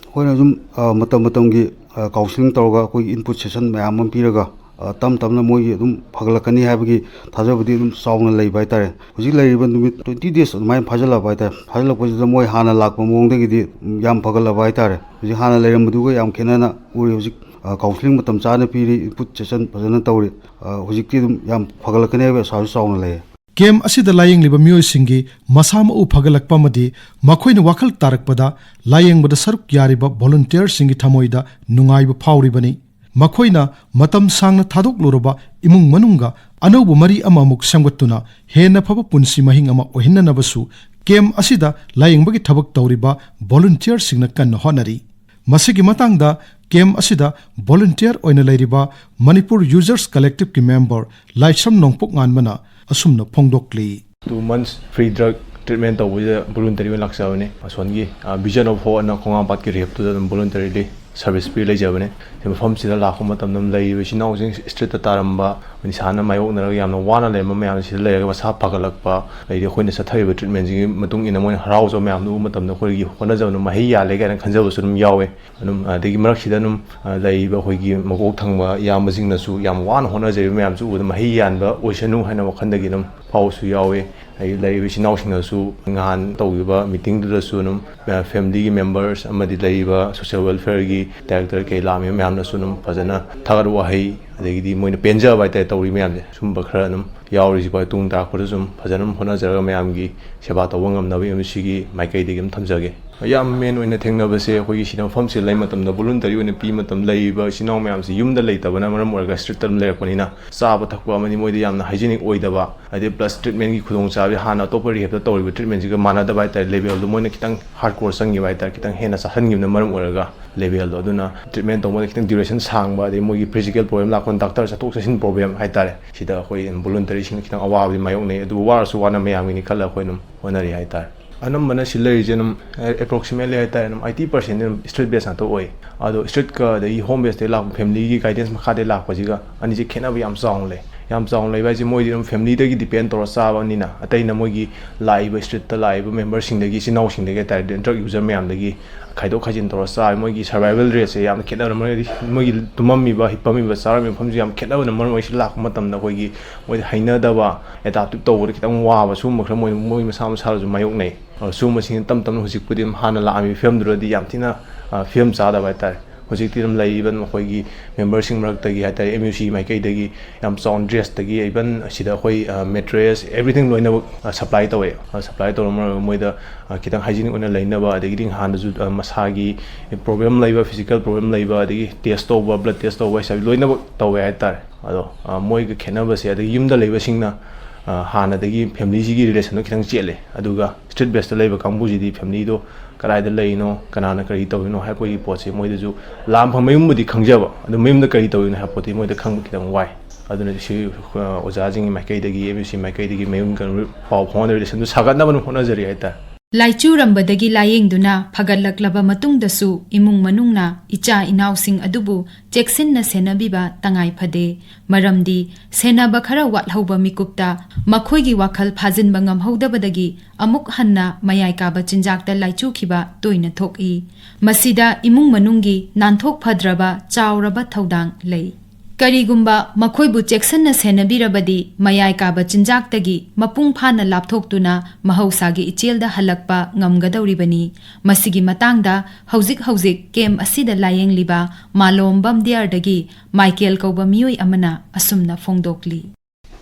ꯑꯩꯈꯣꯏꯅ ꯑꯗꯨꯝ, ꯑ, ꯃꯇꯝ ꯃꯇꯝꯒꯤ, ꯑ, ꯀꯥꯎꯟꯁꯤꯂꯤꯡ ꯇꯧꯔꯒ ꯑꯩꯈꯣꯏꯒꯤ ꯏꯟꯄꯨꯠ ꯁꯦꯁꯟ ꯃꯌꯥꯝ ꯑꯃ ꯄꯤꯔꯒ, ꯑ, ꯇꯞ ꯇꯞꯅ ꯃꯣꯏꯒꯤ ꯑꯗꯨꯝ ꯐꯒꯠꯂꯛꯀꯅꯤ ꯍꯥꯏꯕꯒꯤ ꯊꯥꯖꯕꯗꯤ ꯑꯗꯨꯝ ꯆꯥꯎꯅ ꯂꯩꯕ ꯍꯥꯏꯇꯥꯔꯦ꯫ ꯍꯧꯖꯤꯛ ꯂꯩꯔꯤꯕ ꯅꯨꯃꯤꯠ twenty days ꯑꯗꯨꯃꯥꯏꯅ ꯐꯥꯖꯤꯜꯂꯛꯑꯕ ꯍꯥꯏꯇꯥꯔꯦ꯫ ꯐꯥꯖꯤꯜꯂꯛꯄꯁꯤꯗ ꯃꯣꯏ ꯍꯥꯟꯅ ꯂꯥꯛꯄ ꯃꯑꯣꯡꯗꯒꯤꯗꯤ ꯌꯥꯝ ꯐꯒꯠꯂꯕ ꯍꯥꯏꯇꯥꯔꯦ꯫ ꯍꯧꯖꯤꯛ ꯍꯥꯟꯅ ꯂꯩꯔꯝꯕꯗꯨꯒ ꯌꯥꯝ ꯈꯦꯠꯅꯅ ꯎꯔꯦ꯫ ꯍꯧꯖꯤꯛ, ꯑ, ꯀꯥꯎꯟꯁꯤꯂꯤꯡ ꯃꯇꯝ ꯆꯥꯅ ꯄꯤꯔꯤ, ꯏꯟꯄꯨꯠ ꯁꯦꯁꯟ ꯐꯖꯅ ꯇꯧꯔꯤ꯫ ꯑ, ꯍꯧꯖꯤꯛꯇꯤ ꯑꯗꯨꯝ ꯌꯥꯝ ꯐꯒꯠꯂꯛꯀꯅꯤ ꯍꯥꯏꯕ ꯑꯁꯥꯁꯨ ꯆꯥꯎꯅ ꯂꯩꯌꯦ꯫ ꯀꯦꯝ ꯑꯁꯤꯗ ꯂꯥꯌꯦꯡꯂꯤꯕ ꯃꯤꯑꯣꯏꯁꯤꯡꯒꯤ ꯃꯁꯥ ꯃꯎ ꯐꯒꯠꯂꯛꯄ ꯑꯃꯗꯤ ꯃꯈꯣꯏꯅ ꯋꯥꯈꯜ ꯇꯥꯔꯛꯄꯗ ꯂꯥꯌꯦꯡꯕꯗ ꯁꯔꯨꯛ ꯌꯥꯔꯤꯕ ꯚꯣꯂꯨꯟꯇꯤꯌꯔꯁꯤꯡꯒꯤ ꯊꯃꯣꯏꯗ ꯅꯨꯡꯉꯥꯏꯕ ꯐꯥꯎꯔꯤꯕꯅꯤ꯫ ꯃꯈꯣꯏꯅ ꯃꯇꯝ ꯁꯥꯡꯅ ꯊꯥꯗꯣꯛꯂꯨꯔꯕ ꯏꯃꯨꯡ ꯃꯅꯨꯡꯒ ꯑꯅꯧꯕ ꯃꯔꯤ ꯑꯃꯃꯨꯛ ꯁꯦꯝꯒꯠꯇꯨꯅ ꯍꯦꯟꯅ ꯐꯕ ꯄꯨꯟꯁꯤ ꯃꯍꯤꯡ ꯑꯃ ꯑꯣꯏꯍꯟꯅꯅꯕꯁꯨ ꯀꯦꯝ ꯑꯁꯤꯗ ꯂꯥꯌꯦꯡꯕꯒꯤ ꯊꯕꯛ ꯇꯧꯔꯤꯕ ꯚꯣꯂꯨꯟꯇꯤꯌꯔꯁꯤꯡꯅ ꯀꯟꯅ ꯍꯣꯠꯅꯔꯤ꯫ ꯃꯁꯤꯒꯤ ꯃꯇꯥꯡꯗ ꯀꯦꯝꯞ ꯑꯁꯤꯗ ꯚꯣꯂꯨꯟꯇꯤꯌꯔ ꯑꯣꯏꯅ ꯂꯩꯔꯤꯕ ꯃꯅꯤꯄꯨꯔ ꯌꯨꯖꯔꯁ ꯀꯂꯦꯛꯇꯤꯚꯀꯤ ꯃꯦꯝꯕꯔ ꯂꯥꯏꯁ꯭ꯔꯝ ꯅꯣꯡꯄꯣꯛꯉꯥꯟꯕꯅ ꯑꯁꯨꯝꯅ ꯐꯣꯡꯗꯣꯛꯂꯤ꯫ Two months free drug treatment ꯇꯧꯕꯁꯤꯗ ꯚꯣꯂꯨꯟꯇꯔꯤ ꯑꯣꯏꯅ ꯂꯥꯛꯆꯕꯅꯤ꯫ ꯑꯁꯣꯟꯒꯤ ꯚꯤꯖꯟ ꯑꯣꯐ ꯍꯣꯞ ꯑꯅ ꯈꯣꯡꯉꯥꯝꯄꯥꯠꯀꯤ ꯔꯤꯍꯦꯞꯇꯨꯗ ꯑꯗꯨꯝ ꯚꯣꯂꯨꯟꯇꯔꯤꯂꯤ ꯁꯔꯚꯤꯁ ꯄꯤ ꯂꯩꯖꯕꯅꯤ꯫ ꯁꯤ ꯃꯐꯝꯁꯤꯗ ꯂꯥꯛꯄ ꯃꯇꯝꯗ ꯑꯗꯨꯝ ꯂꯩꯔꯤꯕ ꯏꯆꯤꯟ ꯏꯅꯥꯎꯁꯤꯡ ꯁ꯭ꯇ꯭ꯔꯤꯠꯇ ꯇꯥꯔꯝꯕ, ꯅꯤꯁꯥꯅ ꯃꯥꯌꯣꯛꯅꯔꯒ ꯌꯥꯝꯅ ꯋꯥꯅ ꯂꯩꯔꯝꯕ ꯃꯌꯥꯝꯁꯤꯗ ꯂꯩꯔꯒ ꯃꯁꯥ ꯐꯒꯠꯂꯛꯄ, ꯑꯗꯩꯗꯤ ꯑꯩꯈꯣꯏꯅ ꯆꯠꯊꯔꯤꯕ ꯇ꯭ꯔꯤꯠꯃꯦꯟꯁꯤꯒꯤ ꯃꯇꯨꯡ ꯏꯟꯅ ꯃꯣꯏꯅ ꯍꯔꯥꯎꯖꯕ ꯃꯌꯥꯝꯗꯨ ꯎꯕ ꯃꯇꯝꯗ ꯑꯩꯈꯣꯏꯒꯤ ꯍꯣꯠꯅꯖꯕꯅ ꯃꯍꯩ ꯌꯥꯜꯂꯦ ꯀꯥꯏꯅ ꯈꯟꯖꯕꯁꯨ ꯑꯗꯨꯝ ꯌꯥꯎꯋꯦ꯫ ꯑꯗꯨꯝ ꯑꯗꯒꯤ ꯃꯔꯛꯁꯤꯗ ꯑꯗꯨꯝ, ꯑ, ꯂꯩꯔꯤꯕ ꯑꯩꯈꯣꯏꯒꯤ ꯃꯀꯣꯛ ꯊꯪꯕ ꯏꯌꯥꯝꯕꯁꯤꯡꯅꯁꯨ ꯌꯥꯝ ꯋꯥꯅ ꯍꯣꯠꯅꯖꯔꯤꯕ ꯃꯌꯥꯝꯁꯨ ꯎꯕꯗ ꯃꯍꯩ ꯌꯥꯟꯕ ꯑꯣꯏꯁꯅꯨ ꯍꯥꯏꯅ ꯋꯥꯈꯜꯗꯒꯤ ꯑꯗꯨꯝ ꯐꯥꯎꯕꯁꯨ ꯌꯥꯎꯋꯤ꯫ ꯑꯩ ꯂꯩꯔꯤꯕ ꯏꯆꯤꯟ ꯏꯅꯥꯎꯁꯤꯡꯅꯁꯨ ꯅꯍꯥꯟ ꯇꯧꯈꯤꯕ ꯃꯤꯇꯤꯡꯗꯨꯗꯁꯨ ꯑꯗꯨꯝ, ꯑ, ꯐꯦꯃꯤꯂꯤꯒꯤ ꯃꯦꯝꯕꯔꯁ ꯑꯃꯗꯤ ꯂꯩꯔꯤꯕ ꯁꯣꯁꯤꯌꯦꯜ ꯋꯦꯜꯐꯤꯌꯔꯒꯤ ꯗꯥꯏꯔꯦꯛꯇꯔ ꯀꯩ ꯂꯥꯛꯑꯝꯃꯤꯕ ꯃꯌꯥꯝꯅꯁꯨ ꯑꯗꯨꯝ ꯐꯖꯅ ꯊꯥꯒꯠ ꯋꯥꯍꯩ, ꯑꯗꯒꯤꯗꯤ ꯃꯣꯏꯅ ꯄꯦꯟꯖꯕ ꯍꯥꯏꯇꯥꯔꯦ ꯇꯧꯔꯤ ꯃꯌꯥꯝꯁꯦ꯫ ꯁꯨꯝꯕ ꯈꯔ ꯑꯗꯨꯝ ꯌꯥꯎꯔꯤꯁꯤꯀꯣ, ꯇꯨꯡ ꯇꯥꯔꯛꯄꯗꯁꯨ ꯑꯗꯨꯝ ꯐꯖꯅ ꯑꯗꯨꯝ ꯍꯣꯠꯅꯖꯔꯒ ꯃꯌꯥꯝꯒꯤ ꯁꯦꯕꯥ ꯇꯧꯕ ꯉꯝꯅꯕ ꯑꯦꯝ ꯁꯤꯒꯤ ꯃꯥꯏꯀꯩꯗꯒꯤ ꯑꯗꯨꯝ ꯊꯝꯖꯒꯦ꯫ ꯌꯥꯝ ꯃꯦꯟ ꯑꯣꯏꯅ ꯊꯦꯡꯅꯕꯁꯦ ꯑꯩꯈꯣꯏꯒꯤ ꯁꯤꯗ ꯃꯐꯝꯁꯤꯗ ꯂꯩ ꯃꯇꯝꯗ ꯚꯣꯂꯨꯟꯇꯔꯤ ꯑꯣꯏꯅ ꯄꯤ ꯃꯇꯝ ꯂꯩꯔꯤꯕ ꯏꯆꯤꯟ ꯏꯅꯥꯎ ꯃꯌꯥꯝꯁꯤ ꯌꯨꯝꯗ ꯂꯩꯇꯕꯅ ꯃꯔꯝ ꯑꯣꯏꯔꯒ ꯁ꯭ꯇ꯭ꯔꯤꯠꯇ ꯑꯗꯨꯝ ꯂꯩꯔꯛꯄꯅꯤꯅ ꯆꯥꯕ ꯊꯛꯄ ꯑꯃꯗꯤ ꯃꯣꯏꯗ ꯌꯥꯝꯅ ꯍꯥꯏꯖꯤꯅꯤꯛ ꯑꯣꯏꯗꯕ, ꯑꯗꯩ ꯄ꯭ꯂꯁ ꯇ꯭ꯔꯤꯠꯃꯦꯟꯒꯤ ꯈꯨꯗꯣꯡꯆꯥꯕꯗꯤ ꯍꯥꯟꯅ ꯑꯇꯣꯞꯄ ꯔꯤꯍꯦꯞꯇ ꯇꯧꯔꯤꯕ ꯇ꯭ꯔꯤꯠꯃꯦꯟꯁꯤꯒ ꯃꯥꯟꯅꯗꯕ ꯍꯥꯏꯇꯥꯔꯦ, ꯂꯦꯚꯦꯜꯗꯣ ꯃꯣꯏꯅ ꯈꯤꯇꯪ ꯍꯥꯔꯗ ꯀꯣꯔ ꯆꯪꯈꯤꯕ ꯍꯥꯏꯇꯥꯔꯦ, ꯈꯤꯇꯪ ꯍꯦꯟꯅ ꯆꯥꯁꯤꯟꯈꯤꯕꯅ ꯃꯔꯝ ꯑꯣꯏꯔꯒ ꯂꯦꯚꯦꯜꯗꯣ꯫ ꯑꯗꯨꯅ ꯇ꯭ꯔꯤꯠꯃꯦꯟ ꯇꯧꯕꯗ ꯈꯤꯇꯪ ꯗ꯭ꯌꯨꯔꯦꯁꯟ ꯁꯥꯡꯕ, ꯑꯗꯩ ꯃꯣꯏꯒꯤ ꯐꯤꯖꯤꯀꯦꯜ ꯄ꯭ꯔꯣꯕ꯭ꯂꯦꯝ ꯂꯥꯛꯄ, ꯗꯥꯛꯇꯔ ꯆꯠꯊꯣꯛ ꯆꯠꯁꯤꯟ ꯄ꯭ꯔꯣꯕ꯭ꯂꯦꯝ ꯍꯥꯏꯇꯥꯔꯦ, ꯁꯤꯗ ꯑꯩꯈꯣꯏ ꯚꯣꯂꯨꯟꯇꯔꯤꯁꯤꯡꯅ ꯈꯤꯇꯪ ꯑꯋꯥꯕꯗꯤ ꯃꯥꯌꯣꯛꯅꯩ꯫ ꯑꯗꯨꯕꯨ ꯋꯥꯔꯁꯨ ꯋꯥꯅ ꯃꯌꯥꯝꯒꯤꯅꯤ ꯈꯜꯂ ꯑꯩꯈꯣꯏ ꯑꯗꯨꯝ ꯍꯣꯠꯅꯔꯤ ꯍꯥꯏꯇꯥꯔꯦ꯫ ꯑꯅꯝꯕꯅ ꯁꯤ ꯂꯩꯔꯤꯁꯦ ꯑꯗꯨꯝ ꯑꯦꯄ꯭ꯔꯣꯛꯁꯤꯃꯦꯠꯂꯤ ꯍꯥꯏꯇꯥꯔꯦ, ꯑꯗꯨꯝ ꯑꯩꯠꯇꯤ ꯄꯥꯔꯁꯦꯟꯗꯤ ꯑꯗꯨꯝ ꯁ꯭ꯇ꯭ꯔꯤꯠ ꯕꯦꯁ ꯉꯥꯛꯇ ꯑꯣꯏ꯫ ꯑꯗꯣ ꯁ꯭ꯇ꯭ꯔꯤꯠꯀ ꯑꯗꯒꯤ ꯍꯣꯝ ꯕꯦꯁꯇꯒꯤ ꯂꯥꯛꯄ, ꯐꯦꯃꯤꯂꯤꯒꯤ ꯒꯥꯏꯗꯦꯟꯁ ꯃꯈꯥꯗꯒꯤ ꯂꯥꯛꯄꯁꯤꯒ ꯑꯅꯤꯁꯦ ꯈꯦꯠꯅꯕ ꯌꯥꯝ ꯆꯥꯎꯅ ꯂꯩ꯫ ꯌꯥꯝ ꯆꯥꯎꯅ ꯂꯩꯕ ꯍꯥꯏꯁꯦ ꯃꯣꯏꯗꯤ ꯑꯗꯨꯝ ꯐꯦꯃꯤꯂꯤꯗꯒꯤ ꯗꯤꯄꯦꯟ ꯇꯧꯔ ꯆꯥꯕꯅꯤꯅ, ꯑꯇꯩꯅ ꯃꯣꯏꯒꯤ ꯂꯥꯛꯏꯕ ꯁ꯭ꯇ꯭ꯔꯤꯠꯇ ꯂꯥꯛꯏꯕ ꯃꯦꯝꯕꯔꯁꯤꯡꯗꯒꯤ, ꯏꯆꯤꯟ ꯏꯅꯥꯎꯁꯤꯡꯗꯒꯤ ꯍꯥꯏꯇꯥꯔꯦ, ꯗ꯭ꯔꯒ ꯌꯨꯖꯔ ꯃꯌꯥꯝꯗꯒꯤ ꯈꯥꯏꯗꯣꯛ ꯈꯥꯏꯖꯤꯟ ꯇꯧꯔ ꯆꯥꯕ, ꯃꯣꯏꯒꯤ ꯁꯔꯚꯥꯏꯚꯦꯜ ꯔꯦꯠꯁꯦ ꯌꯥꯝꯅ ꯈꯦꯠꯅꯕꯅ ꯃꯔꯝ ꯑꯣꯏꯔꯒ ꯃꯣꯏꯒꯤ ꯇꯨꯝꯃꯝꯃꯤꯕ, ꯍꯤꯞꯄꯝꯃꯤꯕ, ꯆꯥꯔꯝꯃꯤꯕ ꯃꯐꯝꯁꯦ ꯌꯥꯝ ꯈꯦꯠꯅꯕꯅ ꯃꯔꯝ ꯑꯣꯏꯔꯒ ꯁꯤ ꯂꯥꯛꯄ ꯃꯇꯝꯗ ꯑꯩꯈꯣꯏꯒꯤ ꯃꯣꯏꯗ ꯍꯩꯅꯗꯕ, ꯑꯦꯗꯥꯞꯇꯤꯞ ꯇꯧꯕꯗ ꯈꯤꯇꯪ ꯋꯥꯕ, ꯁꯤꯒꯨꯝꯕ ꯈꯔ ꯃꯣꯏ, ꯃꯣꯏ ꯃꯁꯥ ꯃꯁꯥꯗꯁꯨ ꯃꯥꯌꯣꯛꯅꯩ꯫ ꯑꯗꯣ ꯁꯤꯒꯨꯝꯕꯁꯤꯡꯁꯤ ꯇꯞ ꯇꯞꯅ ꯍꯧꯖꯤꯛꯄꯨꯗꯤ ꯑꯗꯨꯝ ꯍꯥꯟꯅ ꯂꯥꯛꯑꯝꯃꯤꯕ ꯐꯤꯕꯝꯗꯨꯗꯗꯤ ꯌꯥꯝ ꯊꯤꯅ, ꯑ, ꯐꯤꯕꯝ ꯆꯥꯗꯕ ꯍꯥꯏꯇꯥꯔꯦ꯫ ꯍꯧꯖꯤꯛꯇꯤ ꯑꯗꯨꯝ ꯂꯩꯔꯤꯕ ꯑꯗꯨꯝ ꯑꯩꯈꯣꯏꯒꯤ ꯃꯦꯝꯕꯔꯁꯤꯡ ꯃꯔꯛꯇꯒꯤ ꯍꯥꯏꯇꯥꯔꯦ, ꯑꯦꯝ ꯌꯨ ꯁꯤ ꯃꯥꯏꯀꯩꯗꯒꯤ ꯌꯥꯝ ꯆꯥꯎꯅ ꯗ꯭ꯔꯦꯁꯇꯒꯤ, ꯏꯚꯟ ꯑꯁꯤꯗ ꯑꯩꯈꯣꯏ, ꯑ, ꯃꯦꯇ꯭ꯔꯦꯁ, ꯑꯦꯕ꯭ꯔꯤꯊꯤꯡ ꯂꯣꯏꯅꯃꯛ, ꯑ, ꯁꯄ꯭ꯂꯥꯏ ꯇꯧꯋꯦ꯫ ꯑ, ꯁꯄ꯭ꯂꯥꯏ ꯇꯧꯔ ꯃꯔꯝ ꯑꯣꯏꯔꯒ ꯃꯣꯏꯗ, ꯑ, ꯈꯤꯇꯪ ꯍꯥꯏꯖꯤꯅꯤꯛ ꯑꯣꯏꯅ ꯂꯩꯅꯕ, ꯑꯗꯒꯤꯗꯤ ꯍꯥꯟꯅꯁꯨ, ꯑ, ꯃꯁꯥꯒꯤ ꯄ꯭ꯔꯣꯕ꯭ꯂꯦꯝ ꯂꯩꯕ, ꯐꯤꯖꯤꯀꯦꯜ ꯄ꯭ꯔꯣꯕ꯭ꯂꯦꯝ ꯂꯩꯕ, ꯑꯗꯒꯤ ꯇꯦꯁ ꯇꯧꯕ, ꯕ꯭ꯂꯗ ꯇꯦꯁ ꯇꯧꯕ ꯍꯥꯏꯁꯦ ꯂꯣꯏꯅꯃꯛ ꯇꯧꯋꯦ ꯍꯥꯏꯇꯥꯔꯦ꯫ ꯑꯗꯣ, ꯑ, ꯃꯣꯏꯒ ꯈꯦꯠꯅꯕꯁꯦ, ꯑꯗꯒꯤ ꯌꯨꯝꯗ ꯂꯩꯕꯁꯤꯡꯅ, ꯑ, ꯍꯥꯟꯅꯗꯒꯤ ꯐꯦꯃꯤꯂꯤꯁꯤꯒꯤ ꯔꯤꯂꯦꯁꯟꯗꯣ ꯈꯤꯇꯪ ꯆꯦꯠꯂꯦ, ꯑꯗꯨꯒ ꯁ꯭ꯇ꯭ꯔꯤꯠ ꯕꯦꯁꯇ ꯂꯩꯕ ꯀꯥꯡꯕꯨꯁꯤꯗꯤ ꯐꯦꯃꯤꯂꯤꯗꯣ ꯀꯗꯥꯏꯗ ꯂꯩꯔꯤꯅꯣ, ꯀꯅꯥꯅ ꯀꯔꯤ ꯇꯧꯔꯤꯅꯣ ꯍꯥꯏꯕꯒꯤ ꯄꯣꯠꯁꯤ ꯃꯣꯏꯗꯁꯨ ꯂꯥꯝꯐꯝ ꯃꯌꯨꯝꯕꯨꯗꯤ ꯈꯪꯖꯕ, ꯑꯗꯨ ꯃꯌꯨꯝꯗ ꯀꯔꯤ ꯇꯧꯔꯤꯅꯣ ꯍꯥꯏꯕ ꯄꯣꯠꯇꯤ ꯃꯣꯏꯗ ꯈꯪꯕ ꯈꯤꯇꯪ ꯋꯥꯏ꯫ ꯑꯗꯨꯅ ꯁꯤ, ꯑ, ꯑꯣꯖꯥꯁꯤꯡꯒꯤ ꯃꯥꯏꯀꯩꯗꯒꯤ, ꯑꯦꯝ ꯌꯨ ꯁꯤ ꯃꯥꯏꯀꯩꯗꯒꯤ ꯃꯌꯨꯝ ꯀꯩꯅꯣ ꯄꯥꯎ ꯐꯥꯎꯅꯗꯕ ꯔꯤꯂꯦꯁꯟꯗꯨ ꯁꯥꯒꯠꯅꯕ ꯑꯗꯨꯝ ꯍꯣꯠꯅꯖꯔꯤ ꯍꯥꯏꯇꯥꯔꯦ꯫ ꯂꯥꯏꯆꯨꯔꯝꯕꯗꯒꯤ ꯂꯥꯌꯦꯡꯗꯨꯅ ꯐꯒꯠꯂꯛꯂꯕ ꯃꯇꯨꯡꯗꯁꯨ ꯏꯃꯨꯡ ꯃꯅꯨꯡꯅ ꯏꯆꯥ ꯏꯅꯥꯎꯁꯤꯡ ꯑꯗꯨꯕꯨ ꯆꯦꯛꯁꯤꯟꯅ ꯁꯦꯟꯅꯕꯤꯕ ꯇꯉꯥꯏ ꯐꯗꯦ꯫ ꯃꯔꯝꯗꯤ ꯁꯦꯟꯅꯕ ꯈꯔ ꯋꯥꯠꯍꯧꯕ ꯃꯤꯀꯨꯞꯇ ꯃꯈꯣꯏꯒꯤ ꯋꯥꯈꯜ ꯐꯥꯖꯤꯟꯕ ꯉꯝꯍꯧꯗꯕꯗꯒꯤ ꯑꯃꯨꯛ ꯍꯟꯅ ꯃꯌꯥꯏ ꯀꯥꯕ ꯆꯤꯟꯖꯥꯛꯇ ꯂꯥꯏꯆꯨꯈꯤꯕ ꯇꯣꯏꯅ ꯊꯣꯛꯏ꯫ ꯃꯁꯤꯗ ꯏꯃꯨꯡ ꯃꯅꯨꯡꯒꯤ ꯅꯥꯟꯊꯣꯛ ꯐꯗ꯭ꯔꯕ ꯆꯥꯎꯔꯕ ꯊꯧꯗꯥꯡ ꯂꯩ꯫ ꯀꯔꯤꯒꯨꯝꯕ ꯃꯈꯣꯏꯕꯨ ꯆꯦꯛꯁꯤꯟꯅ ꯁꯦꯟꯅꯕꯤꯔꯕꯗꯤ ꯃꯌꯥꯏ ꯀꯥꯕ ꯆꯤꯟꯖꯥꯛꯇꯒꯤ ꯃꯄꯨꯡ ꯐꯥꯅ ꯂꯥꯞꯊꯣꯛꯇꯨꯅ ꯃꯍꯧꯁꯥꯒꯤ ꯏꯆꯦꯜꯗ ꯍꯜꯂꯛꯄ ꯉꯝꯒꯗꯧꯔꯤꯕꯅꯤ꯫ ꯃꯁꯤꯒꯤ ꯃꯇꯥꯡꯗ ꯍꯧꯖꯤꯛ ꯍꯧꯖꯤꯛ ꯀꯦꯝ ꯑꯁꯤꯗ ꯂꯥꯌꯦꯡꯂꯤꯕ ꯃꯥꯂꯣꯝ ꯕꯝꯗꯤꯌꯥꯔꯗꯒꯤ ꯃꯥꯏꯀꯦꯜ ꯀꯧꯕ ꯃꯤꯑꯣꯏ ꯑꯃꯅ ꯑꯁꯨꯝꯅ ꯐꯣꯡꯗꯣꯛꯂꯤ꯫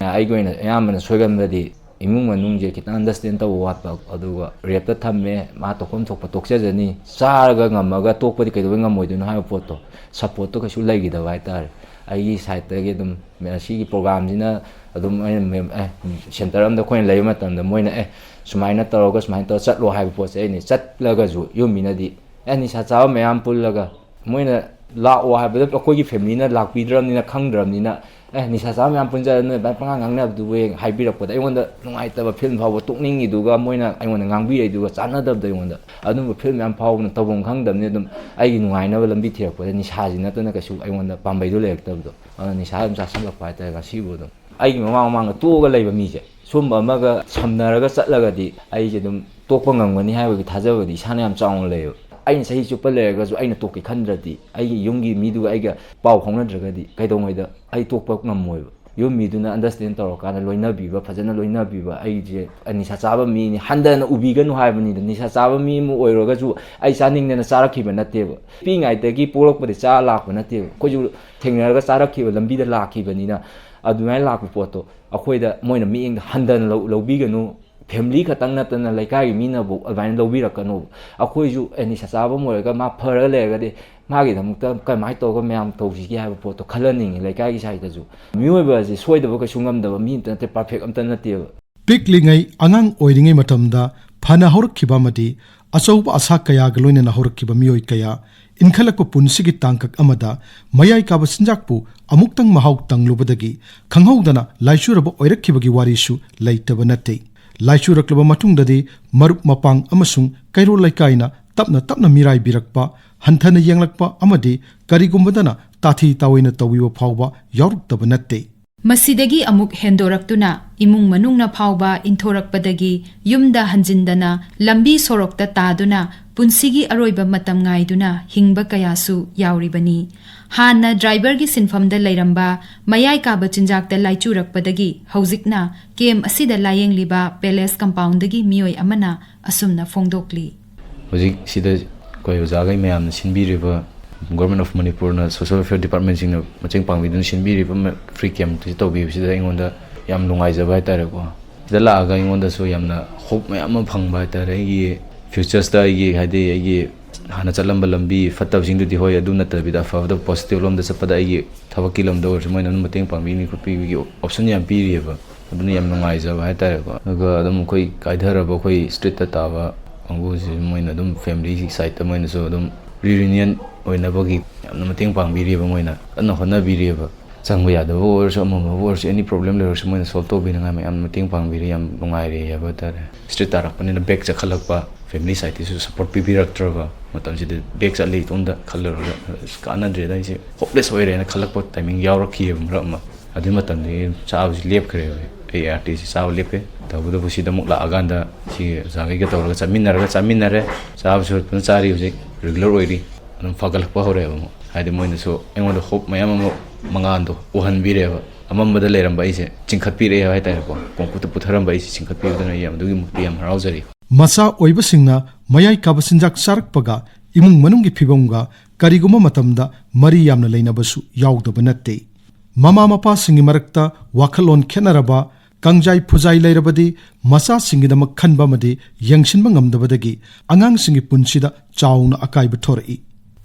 ꯑꯩꯒꯤ ꯑꯣꯏꯅ ꯑꯌꯥꯝꯕꯅ ꯁꯣꯏꯒꯟꯕꯗꯤ ꯏꯃꯨꯡ ꯃꯅꯨꯡꯁꯦ ꯈꯤꯇꯪ ꯑꯟꯗꯔꯁꯇꯦꯟ ꯇꯧꯕ ꯋꯥꯠꯄ, ꯑꯗꯨꯒ ꯔꯦꯞꯇ ꯊꯝꯃꯦ, ꯃꯥ ꯇꯣꯛꯐꯝ ꯊꯣꯛꯄ ꯇꯣꯛꯆꯖꯅꯤ, ꯆꯥꯔꯒ ꯉꯝꯃꯒ ꯇꯣꯛꯄꯗꯤ ꯀꯩꯗꯧꯕꯩ ꯉꯝꯃꯣꯏꯗꯣꯏꯅꯣ ꯍꯥꯏꯕ ꯄꯣꯠꯇꯣ, ꯁꯞꯄꯣꯔꯠꯇꯣ ꯀꯩꯁꯨ ꯂꯩꯈꯤꯗꯕ ꯍꯥꯏꯇꯥꯔꯦ꯫ ꯑꯩꯒꯤ ꯁꯥꯏꯠꯇꯒꯤ ꯑꯗꯨꯝ ꯁꯤꯒꯤ ꯄ꯭ꯔꯣꯒ꯭ꯔꯥꯝꯁꯤꯅ ꯑꯗꯨꯝ ꯑꯩꯅ ꯃꯦꯝ-, ꯑꯦ, ꯁꯦꯟꯇꯔ ꯑꯃꯗ ꯑꯩꯈꯣꯏꯅ ꯂꯩꯕ ꯃꯇꯝꯗ ꯃꯣꯏꯅ, "ꯑꯦ, ꯁꯨꯃꯥꯏꯅ ꯇꯧꯔꯒ ꯁꯨꯃꯥꯏꯅ ꯇꯧꯔꯒ ꯆꯠꯂꯣ" ꯍꯥꯏꯕ ꯄꯣꯠꯁꯦ ꯑꯩꯅ ꯆꯠꯂꯒꯁꯨ ꯌꯨꯝ ꯃꯤꯅꯗꯤ, "ꯑꯦ, ꯅꯤꯁꯥ ꯆꯥꯕ ꯃꯌꯥꯝ ꯄꯨꯜꯂꯒ ꯃꯣꯏꯅ ꯂꯥꯛꯑꯣ ꯍꯥꯏꯕꯗ ꯑꯩꯈꯣꯏꯒꯤ ꯐꯦꯃꯤꯂꯤꯅ ꯂꯥꯛꯄꯤꯗ꯭ꯔꯕꯅꯤꯅ ꯈꯪꯗ꯭ꯔꯕꯅꯤꯅ, 'ꯑꯦ, ꯅꯤꯁꯥ ꯆꯥꯕ ꯃꯌꯥꯝ ꯄꯨꯟꯖꯔ ꯅꯣꯏ ꯑꯗꯨꯃꯥꯏꯅ ꯄꯉꯥꯡ ꯉꯥꯡꯅꯕꯗꯨꯕꯨ ꯍꯦꯛ' ꯍꯥꯏꯕꯤꯔꯛꯄꯗ ꯑꯩꯉꯣꯟꯗ ꯅꯨꯡꯉꯥꯏꯇꯕ ꯐꯤꯜ ꯐꯥꯎꯕ, ꯇꯣꯛꯅꯤꯡꯉꯤꯗꯨꯒ ꯃꯣꯏꯅ ꯑꯩꯉꯣꯟꯗ ꯉꯥꯡꯕꯤꯔꯛꯏꯗꯨꯒ ꯆꯥꯟꯅꯗꯕꯗꯣ ꯑꯩꯉꯣꯟꯗ꯫ ꯑꯗꯨꯝꯕ ꯐꯤꯜ ꯃꯌꯥꯝ ꯐꯥꯎꯕꯅ ꯇꯧꯐꯝ ꯈꯪꯗꯕꯅꯤ꯫ ꯑꯗꯨꯝ ꯑꯩꯒꯤ ꯅꯨꯡꯉꯥꯏꯅꯕ ꯂꯝꯕꯤ ꯊꯤꯔꯛꯄꯗ ꯅꯤꯁꯥꯁꯤ ꯅꯠꯇꯅ ꯀꯩꯁꯨ ꯑꯩꯉꯣꯟꯗ ꯄꯥꯝꯕꯩꯗꯣ ꯂꯩꯔꯛꯇꯕꯗꯣ꯫ ꯑꯗꯨꯅ ꯅꯤꯁꯥ ꯑꯗꯨꯝ ꯆꯥꯁꯤꯜꯂꯛꯄ ꯍꯥꯏꯇꯥꯔꯦ ꯉꯁꯤꯕꯨ ꯑꯗꯨꯝ꯫ ꯑꯩꯒꯤ ꯃꯃꯥꯡ ꯃꯃꯥꯡꯗ ꯇꯣꯛꯑꯒ ꯂꯩꯕ ꯃꯤꯁꯦ ꯁꯨꯝꯕ ꯑꯃꯒ ꯁꯝꯅꯔꯒ ꯆꯠꯂꯒꯗꯤ ꯑꯩꯁꯦ ꯑꯗꯨꯝ ꯇꯣꯛꯄ ꯉꯝꯒꯅꯤ ꯍꯥꯏꯕꯒꯤ ꯊꯥꯖꯕꯗꯤ ꯏꯁꯥꯅ ꯌꯥꯝ ꯆꯥꯎꯅ ꯂꯩꯌꯦꯕ꯫ ꯑꯩꯅ ꯆꯍꯤ ꯆꯨꯞꯄ ꯂꯩꯔꯒꯁꯨ ꯑꯩꯅ ꯇꯣꯛꯀꯦ ꯈꯟꯗ꯭ꯔꯗꯤ ꯑꯩꯒꯤ ꯌꯨꯝꯒꯤ ꯃꯤꯗꯨꯒ ꯑꯩꯒ ꯄꯥꯎ ꯐꯥꯎꯅꯗ꯭ꯔꯒꯗꯤ ꯀꯩꯗꯧꯉꯩꯗ ꯑꯩ ꯇꯣꯛꯄ ꯉꯝꯃꯣꯏꯕ꯫ ꯌꯨꯝ ꯃꯤꯗꯨꯅ ꯑꯟꯗꯔꯁꯇꯦꯟ ꯇꯧꯔꯀꯥꯟꯗ ꯂꯣꯏꯅꯕꯤꯕ, ꯐꯖꯅ ꯂꯣꯏꯅꯕꯤꯕ, ꯑꯩꯁꯦ ꯅꯤꯁꯥ ꯆꯥꯕ ꯃꯤꯅꯤ, ꯍꯟꯊꯅ ꯎꯕꯤꯒꯅꯨ ꯍꯥꯏꯕꯅꯤꯗ꯫ ꯅꯤꯁꯥ ꯆꯥꯕ ꯃꯤ ꯑꯃ ꯑꯣꯏꯔꯒꯁꯨ ꯑꯩ ꯆꯥꯅꯤꯡꯗꯅ ꯆꯥꯔꯛꯈꯤꯕ ꯅꯠꯇꯦꯕ꯫ ꯄꯤꯛꯏꯉꯩꯗꯒꯤ ꯄꯣꯛꯂꯛꯄꯗꯒꯤ ꯆꯥꯔ ꯂꯥꯛꯄ ꯅꯠꯇꯦꯕ꯫ ꯑꯩꯈꯣꯏꯁꯨ ꯊꯦꯡꯅꯔꯒ ꯆꯥꯔꯛꯈꯤꯕ, ꯂꯝꯕꯤꯗ ꯂꯥꯛꯈꯤꯕꯅꯤꯅ ꯑꯗꯨꯃꯥꯏꯅ ꯂꯥꯛꯄ ꯄꯣꯠꯇꯣ ꯑꯩꯈꯣꯏꯗ ꯃꯣꯏꯅ ꯃꯤꯠꯌꯦꯡꯗ ꯍꯟꯊꯅ ꯂꯧ-, ꯂꯧꯕꯤꯒꯅꯨ꯫ ꯐꯦꯃꯤꯂꯤ ꯈꯛꯇꯪ ꯅꯠꯇꯅ ꯂꯩꯀꯥꯏꯒꯤ ꯃꯤꯅꯕꯨ ꯑꯗꯨꯃꯥꯏꯅ ꯂꯧꯕꯤꯔꯛꯀꯅꯣꯕ꯫ ꯑꯩꯈꯣꯏꯁꯨ, ꯑꯦ, ꯅꯤꯁꯥ ꯆꯥꯕ ꯑꯃ ꯑꯣꯏꯔꯒ ꯃꯥ ꯐꯔꯒ ꯂꯩꯔꯒꯗꯤ ꯃꯥꯒꯤꯗꯃꯛꯇ ꯀꯃꯥꯏꯅ ꯇꯧꯔꯒ ꯃꯌꯥꯝ ꯇꯧꯁꯤꯒꯦ ꯍꯥꯏꯕ ꯄꯣꯠꯇꯣ ꯈꯜꯍꯟꯅꯤꯡꯉꯤ ꯂꯩꯀꯥꯏꯒꯤ ꯁꯥꯏꯗꯁꯨ꯫ ꯃꯤꯑꯣꯏꯕ ꯑꯁꯤ ꯁꯣꯏꯗꯕ ꯀꯩꯁꯨ ꯉꯝꯗꯕ ꯃꯤ ꯑꯝꯇ ꯅꯠꯇꯦ, ꯄꯔꯐꯦꯛ ꯑꯝꯇ ꯅꯠꯇꯦꯕ꯫ ꯄꯤꯛꯂꯤꯉꯩ ꯑꯉꯥꯡ ꯑꯣꯏꯔꯤꯉꯩ ꯃꯇꯝꯗ ꯐꯅ ꯍꯧꯔꯛꯈꯤꯕ ꯑꯃꯗꯤ ꯑꯆꯧꯕ ꯑꯁꯥ ꯀꯌꯥꯒ ꯂꯣꯏꯅꯅ ꯍꯧꯔꯛꯈꯤꯕ ꯃꯤꯑꯣꯏ ꯀꯌꯥ ꯏꯟꯈꯠꯂꯛꯄ ꯄꯨꯟꯁꯤꯒꯤ ꯇꯥꯡꯀꯛ ꯑꯃꯗ ꯃꯌꯥꯏ ꯀꯥꯕ ꯆꯤꯟꯖꯥꯛꯄꯨ ꯑꯃꯨꯛꯇꯪ ꯃꯍꯥꯎ ꯇꯪꯂꯨꯕꯗꯒꯤ ꯈꯪꯍꯧꯗꯅ ꯂꯥꯏꯆꯨꯔꯕ ꯑꯣꯏꯔꯛꯈꯤꯕꯒꯤ ꯋꯥꯔꯤꯁꯨ ꯂꯩꯇꯕ ꯅꯠꯇꯦ꯫ ꯂꯥꯏꯆꯨꯔꯛꯂꯕ ꯃꯇꯨꯡꯗꯗꯤ ꯃꯔꯨꯞ ꯃꯄꯥꯡ ꯑꯃꯁꯨꯡ ꯀꯩꯔꯣꯜ ꯂꯩꯀꯥꯏꯅ ꯇꯞꯅ ꯇꯞꯅ ꯃꯤꯔꯥꯏꯕꯤꯔꯛꯄ, ꯍꯟꯊꯅ ꯌꯦꯡꯂꯛꯄ ꯑꯃꯗꯤ ꯀꯔꯤꯒꯨꯝꯕꯗꯅ ꯇꯥꯊꯤ ꯇꯥꯑꯣꯏꯅ ꯇꯧꯕꯤꯕ ꯐꯥꯎꯕ ꯌꯥꯎꯔꯛꯇꯕ ꯅꯠꯇꯦ꯫ ꯃꯁꯤꯗꯒꯤ ꯑꯃꯨꯛ ꯍꯦꯟꯗꯣꯔꯛꯇꯨꯅ ꯏꯃꯨꯡ ꯃꯅꯨꯡꯅ ꯐꯥꯎꯕ ꯏꯟꯊꯣꯔꯛꯄꯗꯒꯤ ꯌꯨꯝꯗ ꯍꯟꯖꯤꯟꯗꯅ ꯂꯝꯕꯤ ꯁꯣꯔꯣꯛꯇ ꯇꯥꯗꯨꯅ ꯄꯨꯟꯁꯤꯒꯤ ꯑꯔꯣꯏꯕ ꯃꯇꯝ ꯉꯥꯏꯗꯨꯅ ꯍꯤꯡꯕ ꯀꯌꯥꯁꯨ ꯌꯥꯎꯔꯤꯕꯅꯤ꯫ ꯍꯥꯟꯅ ꯗ꯭ꯔꯥꯏꯚꯔꯒꯤ ꯁꯤꯟꯐꯝꯗ ꯂꯩꯔꯝꯕ ꯃꯌꯥꯏ ꯀꯥꯕ ꯆꯤꯟꯖꯥꯛꯇ ꯂꯥꯏꯆꯨꯔꯛꯄꯗꯒꯤ ꯍꯧꯖꯤꯛꯅ ꯀꯦꯝ ꯑꯁꯤꯗ ꯂꯥꯌꯦꯡꯂꯤꯕ ꯄꯦꯂꯦꯁ ꯀꯝꯄꯥꯎꯟꯗꯒꯤ ꯃꯤꯑꯣꯏ ꯑꯃꯅ ꯑꯁꯨꯝꯅ ꯐꯣꯡꯗꯣꯛꯂꯤ꯫ ꯍꯧꯖꯤꯛ ꯁꯤꯗ ꯑꯩꯈꯣꯏ ꯑꯣꯖꯥꯈꯩ ꯃꯌꯥꯝꯅ ꯁꯤꯟꯕꯤꯔꯤꯕ, Government of ꯃꯅꯤꯄꯨꯔꯅ social welfare departmentꯁꯤꯡꯅ ꯃꯇꯦꯡ ꯄꯥꯡꯕꯤꯗꯨꯅ ꯁꯤꯟꯕꯤꯔꯤꯕ ꯃ-, free campꯁꯤ ꯇꯧꯕꯤꯕꯁꯤꯗ ꯑꯩꯉꯣꯟꯗ ꯌꯥꯝ ꯅꯨꯡꯉꯥꯏꯖꯕ ꯍꯥꯏꯇꯥꯔꯦꯀꯣ꯫ ꯁꯤꯗ ꯂꯥꯛꯑꯒ ꯑꯩꯉꯣꯟꯗꯁꯨ ꯌꯥꯝꯅ hope ꯃꯌꯥꯝ ꯑꯃ ꯐꯪꯕ ꯍꯥꯏꯇꯥꯔꯦ꯫ ꯑꯩꯒꯤ futuresꯇ ꯑꯩꯒꯤ, ꯍꯥꯏꯗꯤ, ꯑꯩꯒꯤ ꯍꯥꯟꯅ ꯆꯠꯂꯝꯕ ꯂꯝꯕꯤ ꯐꯠꯇꯕꯁꯤꯡꯗꯨꯗꯤ ꯍꯣꯏ, ꯑꯗꯨ ꯅꯠꯇꯕꯤꯗ ꯑꯐꯕꯗ positive ꯂꯣꯝꯗ ꯆꯠꯄꯗ ꯑꯩꯒꯤ ꯊꯕꯛꯀꯤ ꯂꯝꯗ ꯑꯣꯏꯔꯁꯨ ꯃꯣꯏꯅ ꯑꯗꯨꯝ ꯃꯇꯦꯡ ꯄꯥꯡꯕꯤꯅꯤ ꯈꯣꯠꯄꯤꯕꯒꯤ option ꯌꯥꯝ ꯄꯤꯔꯤꯑꯕ꯫ ꯑꯗꯨꯅ ꯌꯥꯝ ꯅꯨꯡꯉꯥꯏꯖꯕ ꯍꯥꯏꯇꯥꯔꯦꯀꯣ꯫ ꯑꯗꯨꯒ ꯑꯗꯨꯝ ꯑꯩꯈꯣꯏ ꯀꯥꯏꯊꯔꯕ ꯑꯩꯈꯣꯏ streetꯇ ꯇꯥꯕ ꯀꯥꯡꯕꯨꯁꯤ ꯃꯣꯏꯅ ꯑꯗꯨꯝ familyꯒꯤ sideꯇ ꯃꯣꯏꯅꯁꯨ ꯑꯗꯨꯝ reunion ꯑꯣꯏꯅꯕꯒꯤ ꯌꯥꯝꯅ ꯃꯇꯦꯡ ꯄꯥꯡꯕꯤꯔꯤꯑꯕ, ꯃꯣꯏꯅ ꯀꯟꯅ ꯍꯣꯠꯅꯕꯤꯔꯤꯑꯕ꯫ ꯆꯪꯕ ꯌꯥꯗꯕ ꯑꯣꯏꯔꯁꯨ, ꯑꯃ ꯑꯃꯕꯨ ꯑꯣꯏꯔꯁꯨ, any problem ꯂꯩꯔꯁꯨ ꯃꯣꯏꯅ solve ꯇꯧꯕꯤꯅꯉꯥꯏ ꯃꯌꯥꯝ ꯃꯇꯦꯡ ꯄꯥꯡꯕꯤꯔꯤ꯫ ꯌꯥꯝ ꯅꯨꯡꯉꯥꯏꯔꯦ ꯍꯥꯏꯕ ꯍꯥꯏꯇꯥꯔꯦ꯫ Street ꯇꯥꯔꯛꯄꯅꯤꯅ back ꯆꯠꯈꯠꯂꯛꯄ, family sideꯇꯁꯨ support ꯄꯤꯕꯤꯔꯛꯇ꯭ꯔꯕ ꯃꯇꯝꯁꯤꯗ back ꯆꯠꯂꯤ ꯏꯇꯣꯝꯇ ꯈꯜꯂꯨꯔꯒ, "ꯑꯁ, ꯀꯥꯟꯅꯗ꯭ꯔꯦꯗ, ꯑꯩꯁꯦ hopeless ꯑꯣꯏꯔꯦꯅ" ꯈꯜꯂꯛꯄ timing ꯌꯥꯎꯔꯛꯈꯤꯑꯕ ꯃꯔꯛ ꯑꯃ꯫ ꯑꯗꯨꯒꯤ ꯃꯇꯝꯗꯒꯤ ꯆꯥꯕꯁꯤ ꯂꯦꯞꯈ꯭ꯔꯦꯕ ꯑꯩ꯫ ꯑꯦ ꯑꯥꯔ ꯇꯤꯁꯤ ꯆꯥꯕ ꯂꯦꯞꯈ꯭ꯔꯦ꯫ ꯇꯧꯕꯇꯕꯨ ꯁꯤꯗ ꯑꯃꯨꯛ ꯂꯥꯛꯑꯀꯥꯟꯗ ꯁꯤ ꯑꯣꯖꯥꯈꯩꯒ ꯇꯧꯔꯒ ꯆꯠꯃꯤꯟꯅꯔꯒ ꯆꯥꯃꯤꯟꯅꯔꯦ꯫ ꯆꯥꯕꯁꯨ ꯐꯖꯅ ꯆꯥꯔꯤ ꯍꯧꯖꯤꯛ, regular ꯑꯣꯏꯔꯤ꯫ ꯑꯗꯨꯝ ꯐꯒꯠꯂꯛꯄ ꯍꯧꯔꯛꯑꯦꯕ ꯑꯃꯨꯛ꯫ ꯍꯥꯏꯗꯤ ꯃꯣꯏꯅꯁꯨ ꯑꯩꯉꯣꯟꯗ hope ꯃꯌꯥꯝ ꯑꯃ, ꯃꯉꯥꯜꯗꯣ ꯎꯍꯟꯕꯤꯔꯦꯕ꯫ ꯑꯃꯝꯕꯗ ꯂꯩꯔꯝꯕ ꯑꯩꯁꯦ ꯆꯤꯡꯈꯠꯄꯤꯔꯛꯑꯦ ꯍꯥꯏꯇꯥꯔꯦꯀꯣ꯫ ꯀꯣꯡꯀꯨꯠꯇ ꯄꯨꯊꯔꯝꯕ ꯑꯩꯁꯦ ꯆꯤꯡꯈꯠꯄꯤꯕꯗꯨꯅ ꯑꯩ ꯌꯥꯝ, ꯑꯗꯨꯒꯤ ꯃꯨꯛꯇ ꯌꯥꯝ ꯍꯔꯥꯎꯖꯔꯤ꯫ ꯃꯆꯥ ꯑꯣꯏꯕꯁꯤꯡꯅ ꯃꯌꯥꯏ ꯀꯥꯕ ꯆꯤꯟꯖꯥꯛ ꯆꯥꯔꯛꯄꯒ ꯏꯃꯨꯡ ꯃꯅꯨꯡꯒꯤ ꯐꯤꯕꯝꯒ ꯀꯔꯤꯒꯨꯝꯕ ꯃꯇꯝꯗ ꯃꯔꯤ ꯌꯥꯝꯅ ꯂꯩꯅꯕꯁꯨ ꯌꯥꯎꯗꯕ ꯅꯠꯇꯦ꯫ ꯃꯃꯥ ꯃꯄꯥꯁꯤꯡꯒꯤ ꯃꯔꯛꯇ ꯋꯥꯈꯜꯂꯣꯟ ꯈꯦꯠꯅꯔꯕ, ꯀꯥꯡꯖꯥꯏ ꯐꯨꯖꯥꯏ ꯂꯩꯔꯕꯗꯤ ꯃꯆꯥꯁꯤꯡꯒꯤꯗꯃꯛ ꯈꯟꯕ ꯑꯃꯗꯤ ꯌꯦꯡꯁꯤꯟꯕ ꯉꯝꯗꯕꯗꯒꯤ ꯑꯉꯥꯡꯁꯤꯡꯒꯤ ꯄꯨꯟꯁꯤꯗ ꯆꯥꯎꯅ ꯑꯀꯥꯏꯕ ꯊꯣꯔꯛꯏ꯫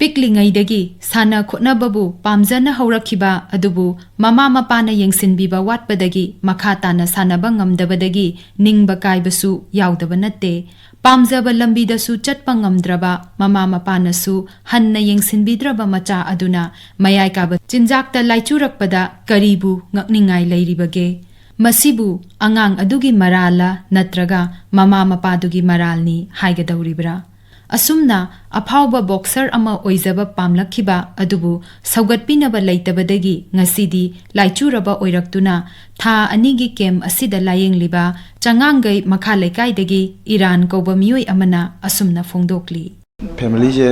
ꯄꯤꯛꯂꯤꯉꯩꯗꯒꯤ ꯁꯥꯟꯅ ꯈꯣꯠꯅꯕꯕꯨ ꯄꯥꯝꯖꯅ ꯍꯧꯔꯛꯈꯤꯕ ꯑꯗꯨꯕꯨ ꯃꯃꯥ ꯃꯄꯥꯅ ꯌꯦꯡꯁꯤꯟꯕꯤꯕ ꯋꯥꯠꯄꯗꯒꯤ ꯃꯈꯥ ꯇꯥꯅ ꯁꯥꯟꯅꯕ ꯉꯝꯗꯕꯗꯒꯤ ꯅꯤꯡꯕ ꯀꯥꯏꯕꯁꯨ ꯌꯥꯎꯗꯕ ꯅꯠꯇꯦ꯫ ꯄꯥꯝꯖꯕ ꯂꯝꯕꯤꯗꯁꯨ ꯆꯠꯄ ꯉꯝꯗ꯭ꯔꯕ, ꯃꯃꯥ ꯃꯄꯥꯅꯁꯨ ꯍꯟꯅ ꯌꯦꯡꯁꯤꯟꯕꯤꯗ꯭ꯔꯕ ꯃꯆꯥ ꯑꯗꯨꯅ ꯃꯌꯥꯏ ꯀꯥꯕ ꯆꯤꯟꯖꯥꯛꯇ ꯂꯥꯏꯆꯨꯔꯛꯄꯗ ꯀꯔꯤꯕꯨ ꯉꯛꯅꯤꯡꯉꯥꯏ ꯂꯩꯔꯤꯕꯒꯦ? ꯃꯁꯤꯕꯨ ꯑꯉꯥꯡ ꯑꯗꯨꯒꯤ ꯃꯔꯥꯜꯂ ꯅꯠꯇ꯭ꯔꯒ ꯃꯃꯥ ꯃꯄꯥꯗꯨꯒꯤ ꯃꯔꯥꯜꯅꯤ ꯍꯥꯏꯒꯗꯧꯔꯤꯕ꯭ꯔꯥ? ꯑꯁꯨꯝꯅ ꯑꯐꯥꯎꯕ ꯕꯣꯛꯁꯔ ꯑꯃ ꯑꯣꯏꯖꯕ ꯄꯥꯝꯂꯛꯈꯤꯕ ꯑꯗꯨꯕꯨ ꯁꯧꯒꯠꯄꯤꯅꯕ ꯂꯩꯇꯕꯗꯒꯤ ꯉꯁꯤꯗꯤ ꯂꯥꯏꯆꯨꯔꯕ ꯑꯣꯏꯔꯛꯇꯨꯅ ꯊꯥ ꯑꯅꯤꯒꯤ ꯀꯦꯝ ꯑꯁꯤꯗ ꯂꯥꯌꯦꯡꯂꯤꯕ ꯆꯉꯥꯡꯒꯩ ꯃꯈꯥ ꯂꯩꯀꯥꯏꯗꯒꯤ ꯏꯔꯥꯟ ꯀꯧꯕ ꯃꯤꯑꯣꯏ ꯑꯃꯅ ꯑꯁꯨꯝꯅ ꯐꯣꯡꯗꯣꯛꯂꯤ꯫ ꯐꯦꯃꯤꯂꯤꯁꯦ,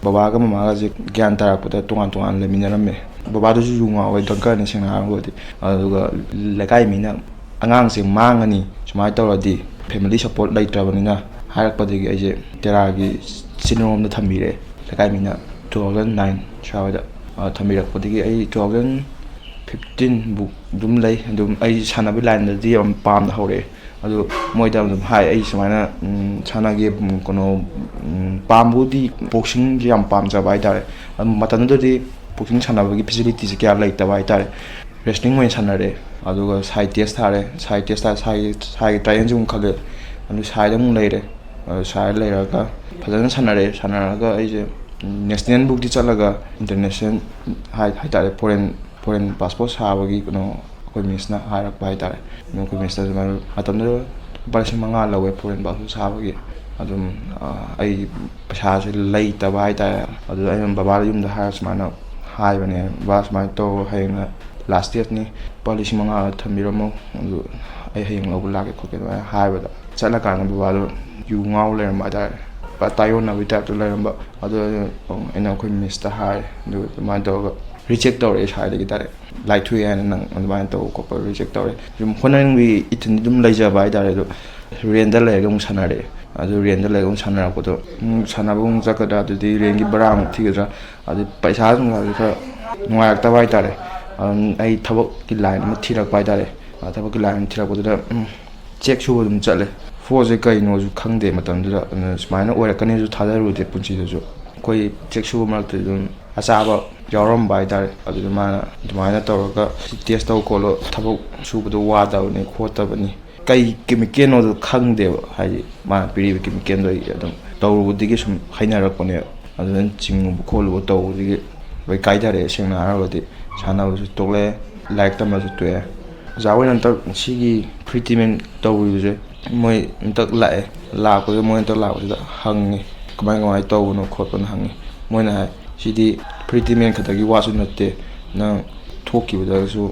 ꯕꯕꯥꯒ ꯃꯃꯥꯒꯁꯦ ꯒ꯭ꯌꯥꯟ ꯇꯥꯔꯛꯄꯗ ꯇꯣꯉꯥꯟ ꯇꯣꯉꯥꯟ ꯂꯩꯃꯤꯟꯅꯔꯝꯃꯦ꯫ ꯕꯕꯥꯗꯨꯁꯨ ꯌꯨ ꯉꯥꯎꯋꯦ, ꯗ꯭ꯔꯪꯀꯔꯅꯤ, ꯁꯦꯡꯅ ꯍꯥꯏꯔꯒꯗꯤ꯫ ꯑꯗꯨꯒ ꯂꯩꯀꯥꯏ ꯃꯤꯅ ꯑꯉꯥꯡꯁꯦ ꯃꯥꯡꯉꯅꯤ, ꯁꯨꯃꯥꯏꯅ ꯇꯧꯔꯗꯤ ꯐꯦꯃꯤꯂꯤ ꯁꯞꯄꯣꯔꯠ ꯂꯩꯇ꯭ꯔꯕꯅꯤꯅ ꯍꯥꯏꯔꯛꯄꯗꯒꯤ ꯑꯩꯁꯦ ꯇꯦꯔꯥꯒꯤ ꯆꯤꯡꯔꯣꯝꯗ ꯊꯝꯕꯤꯔꯦ꯫ ꯂꯩꯀꯥꯏ ꯃꯤꯅ ꯇꯨ ꯊꯥꯎꯖꯟ ꯅꯥꯏꯟ ꯁ꯭ꯋꯥꯏꯗ, ꯑ, ꯊꯝꯕꯤꯔꯛꯄꯗꯒꯤ ꯑꯩ ꯇꯨ ꯊꯥꯎꯖꯟ ꯐꯤꯐꯇꯤꯟꯕꯨ ꯑꯗꯨꯝ ꯂꯩ꯫ ꯑꯗꯨꯝ ꯑꯩ ꯁꯥꯟꯅꯕꯒꯤ ꯂꯥꯏꯟꯗꯗꯤ ꯌꯥꯝ ꯄꯥꯝꯅ ꯍꯧꯔꯛꯑꯦ꯫ ꯑꯗꯨ ꯃꯣꯏꯗ ꯑꯗꯨꯝ ꯍꯥꯏ, ꯑꯩ ꯁꯨꯃꯥꯏꯅ, ꯎꯝ, ꯁꯥꯟꯅꯒꯦ, ꯎꯝ, ꯀꯩꯅꯣ, ꯎꯝ, ꯄꯥꯝꯕꯕꯨꯗꯤ ꯕꯣꯛꯁꯤꯡꯁꯦ ꯌꯥꯝ ꯄꯥꯝꯖꯕ ꯍꯥꯏꯇꯥꯔꯦ꯫ ꯑꯗꯨ ꯃꯇꯝꯗꯨꯗꯗꯤ ꯕꯣꯛꯁꯤꯡ ꯁꯥꯟꯅꯕꯒꯤ ꯐꯦꯁꯤꯂꯤꯇꯤꯁꯦ ꯀꯌꯥ ꯂꯩꯇꯕ ꯍꯥꯏꯇꯥꯔꯦ꯫ ꯔꯦꯁꯂꯤꯡ ꯑꯣꯏꯅ ꯁꯥꯟꯅꯔꯦ꯫ ꯑꯗꯨꯒ ꯁꯥꯏ ꯇꯦꯁ ꯊꯥꯔꯦ꯫ ꯁꯥꯏ ꯇꯦꯁ ꯊꯥ-, ꯁꯥꯏ, ꯁꯥꯏꯒꯤ ꯇ꯭ꯔꯥꯏꯌꯦꯜꯁꯦ ꯑꯃꯨꯛ ꯈꯜꯂꯦ꯫ ꯑꯗꯨ ꯁꯥꯏꯗ ꯑꯃꯨꯛ ꯂꯩꯔꯦ꯫ ꯑꯗꯨ ꯁꯥꯏꯗ ꯂꯩꯔꯒ ꯐꯖꯅ ꯁꯥꯟꯅꯔꯦ꯫ ꯁꯥꯟꯅꯔꯒ ꯑꯩꯁꯦ ꯅꯦꯁꯅꯦꯜꯕꯨꯛꯇꯤ ꯆꯠꯂꯒ ꯏꯟꯇꯔꯅꯦꯁꯅꯦꯜ ꯍꯥꯏ-, ꯍꯥꯏꯇꯥꯔꯦ, ꯐꯣꯔꯦꯟ, ꯐꯣꯔꯦꯟ ꯄꯥꯁꯄꯣꯔꯠ ꯁꯥꯕꯒꯤ ꯀꯩꯅꯣ ꯑꯩꯈꯣꯏ ꯃꯤꯁꯅ ꯍꯥꯏꯔꯛꯄ ꯍꯥꯏꯇꯥꯔꯦ꯫ ꯑꯗꯨ ꯑꯩꯈꯣꯏ ꯃꯤꯁꯅ ꯁꯨꯃꯥꯏꯅ ꯃꯇꯝꯗꯨꯗ ꯂꯨꯄꯥ ꯂꯤꯁꯤꯡ ꯃꯉꯥ ꯂꯧꯋꯦ ꯐꯣꯔꯦꯟ ꯄꯥꯁꯄꯣꯔꯠ ꯁꯥꯕꯒꯤ꯫ ꯑꯗꯨꯝ, ꯑ, ꯑꯩ ꯄꯩꯁꯥꯁꯦ ꯂꯩꯇꯕ ꯍꯥꯏꯇꯥꯔꯦ꯫ ꯑꯗꯨꯗ ꯑꯩꯅ ꯕꯕꯥꯗ ꯌꯨꯝꯗ ꯍꯥꯏꯔ ꯁꯨꯃꯥꯏꯅ ꯍꯥꯏꯕꯅꯦ, "ꯕꯕꯥ, ꯁꯨꯃꯥꯏꯅ ꯇꯧ, ꯍꯌꯦꯡꯅ ꯂꯥꯁ ꯗꯦꯠꯅꯤ, ꯂꯨꯄꯥ ꯂꯤꯁꯤꯡ ꯃꯉꯥ ꯊꯝꯕꯤꯔꯝꯃꯣ, ꯑꯗꯨ ꯑꯩ ꯍꯌꯦꯡ ꯂꯧꯕ ꯂꯥꯛꯀꯦ" ꯈꯣꯠꯀꯦ ꯑꯗꯨꯃꯥꯏꯅ ꯍꯥꯏꯕꯗ, ꯆꯠꯂꯀꯥꯟꯗ ꯕꯕꯥꯗꯣ ꯌꯨ ꯉꯥꯎ ꯂꯩꯔꯝꯕ ꯍꯥꯏꯇꯥꯔꯦ꯫ ꯄꯨꯔꯥ ꯇꯥꯏꯌꯣꯟꯅꯕꯒꯤ ꯇꯥꯏꯞꯇ ꯂꯩꯔꯝꯕ꯫ ꯑꯗꯨ ꯑꯩꯅ ꯑꯩꯈꯣꯏ ꯃꯤꯁꯇ ꯍꯥꯏ, ꯑꯗꯨꯒ ꯑꯗꯨꯃꯥꯏꯅ ꯇꯧꯔꯒ ꯔꯤꯖꯦꯛ ꯇꯧꯔꯛꯑꯦ ꯁ꯭ꯋꯥꯏꯗꯒꯤ ꯗꯥꯏꯔꯦꯛ꯫ "ꯂꯥꯏꯊꯣꯛꯑꯦ ꯍꯥꯏꯅ ꯅꯪ ꯑꯗꯨꯃꯥꯏꯅ ꯇꯧꯕ ꯈꯣꯠꯄ ꯔꯤꯖꯦꯛ ꯇꯧꯔꯦ"꯫ ꯑꯗꯨꯝ ꯍꯣꯠꯅꯅꯤꯡꯕꯒꯤ ꯏꯊꯤꯜꯗꯤ ꯑꯗꯨꯝ ꯂꯩꯖꯕ ꯍꯥꯏꯇꯥꯔꯦ꯫ ꯑꯗꯣ ꯔꯦꯟꯗ ꯂꯩꯔꯒ ꯑꯃꯨꯛ ꯁꯥꯟꯅꯔꯛꯑꯦ꯫ ꯑꯗꯨ ꯔꯦꯟꯗ ꯂꯩꯔꯒ ꯑꯃꯨꯛ ꯁꯥꯟꯅꯔꯛꯄꯗꯣ, ꯑꯃꯨꯛ ꯁꯥꯟꯅꯕ ꯑꯃꯨꯛ ꯆꯠꯀꯗ꯭ꯔꯥ, ꯑꯗꯨꯗꯤ ꯔꯦꯟꯒꯤ ꯚꯔꯥ ꯑꯃꯨꯛ ꯊꯤꯒꯗ꯭ꯔꯥ, ꯑꯗꯨ ꯄꯩꯁꯥ ꯅꯨꯡꯁꯥꯁꯨ ꯈꯔ ꯅꯨꯡꯉꯥꯏꯔꯛꯇꯕ ꯍꯥꯏꯇꯥꯔꯦ꯫ ꯑꯗꯨꯝ ꯑꯩ ꯊꯕꯛꯀꯤ ꯂꯥꯏꯟ ꯑꯃ ꯊꯤꯔꯛꯄ ꯍꯥꯏꯇꯥꯔꯦ꯫ ꯑ, ꯊꯕꯛꯀꯤ ꯂꯥꯏꯟ ꯑꯃ ꯊꯤꯔꯛꯄꯗꯨꯗ, ꯎꯝ, ꯆꯦꯛ ꯁꯨꯕ ꯑꯗꯨꯝ ꯆꯠꯂꯦ꯫ ꯐꯣꯔꯁꯁꯦ ꯀꯩꯅꯣꯁꯨ ꯈꯪꯗꯦ ꯃꯇꯝꯗꯨꯗ꯫ ꯑꯗꯨꯅ ꯁꯨꯃꯥꯏꯅ ꯑꯣꯏꯔꯛꯀꯅꯤꯁꯨ ꯊꯥꯖꯔꯨꯗꯦ ꯄꯨꯟꯁꯤꯗꯁꯨ꯫ ꯑꯩꯈꯣꯏ ꯆꯦꯛ ꯁꯨꯕ ꯃꯔꯛꯇ ꯑꯗꯨꯝ ꯑꯆꯥꯕ ꯌꯥꯎꯔꯝꯕ ꯍꯥꯏꯇꯥꯔꯦ꯫ ꯑꯗꯨꯗ ꯃꯥꯅ ꯑꯗꯨꯃꯥꯏꯅ ꯇꯧꯔꯒ "ꯁꯤ ꯇꯦꯁ ꯇꯧ ꯈꯣꯠꯂꯣ, ꯊꯕꯛ ꯁꯨꯕꯗꯣ ꯋꯥꯗꯕꯅꯤ ꯈꯣꯠꯇꯕꯅꯤ, ꯀꯩ ꯀꯦꯃꯤꯀꯦꯜꯅꯣꯗꯣ ꯈꯪꯗꯦꯕ", ꯍꯥꯏꯗꯤ ꯃꯥꯅ ꯄꯤꯔꯤꯕ ꯀꯦꯃꯤꯀꯦꯜꯗꯣ ꯑꯩ ꯑꯗꯨꯝ ꯇꯧꯔꯨꯕꯗꯒꯤ ꯁꯨꯝ ꯍꯩꯅꯔꯛꯄꯅꯦꯕ꯫ ꯑꯗꯨꯗ ꯆꯤꯡꯉꯨꯕ ꯈꯣꯠꯂꯨꯕ ꯇꯧꯕꯗꯒꯤ ꯂꯣꯏ ꯀꯥꯏꯊꯔꯛꯑꯦ꯫ ꯁꯦꯡꯅ ꯍꯥꯏꯔꯒꯗꯤ ꯁꯥꯟꯅꯕꯁꯨ ꯇꯣꯛꯂꯛꯑꯦ, ꯂꯥꯏꯔꯤꯛ ꯇꯝꯕꯁꯨ ꯇꯣꯛꯑꯦ꯫ ꯑꯣꯖꯥ ꯍꯣꯏꯅ ꯍꯟꯇꯛ ꯁꯤꯒꯤ ꯐ꯭ꯔꯤ ꯇ꯭ꯔꯤꯠꯃꯦꯟ ꯇꯧꯔꯤꯕꯁꯦ ꯃꯣꯏ ꯍꯟꯇꯛ ꯂꯥꯛꯑꯦ꯫ ꯂꯥꯛꯄꯗ ꯃꯣꯏ ꯍꯟꯇꯛ ꯂꯥꯛꯄꯁꯤꯗ ꯍꯪꯉꯦ, "ꯀꯃꯥꯏ ꯀꯃꯥꯏꯅ ꯇꯧꯕꯅꯣ ꯈꯣꯠꯄꯅꯣ?" ꯍꯪꯉꯦ꯫ ꯃꯣꯏꯅ ꯍꯥꯏ, "ꯁꯤꯗꯤ ꯐ꯭ꯔꯤ ꯇ꯭ꯔꯤꯠꯃꯦꯟ ꯈꯛꯇꯒꯤ ꯋꯥꯁꯨ ꯅꯠꯇꯦ, ꯅꯪ ꯊꯣꯛꯈꯤꯕꯗꯁꯨ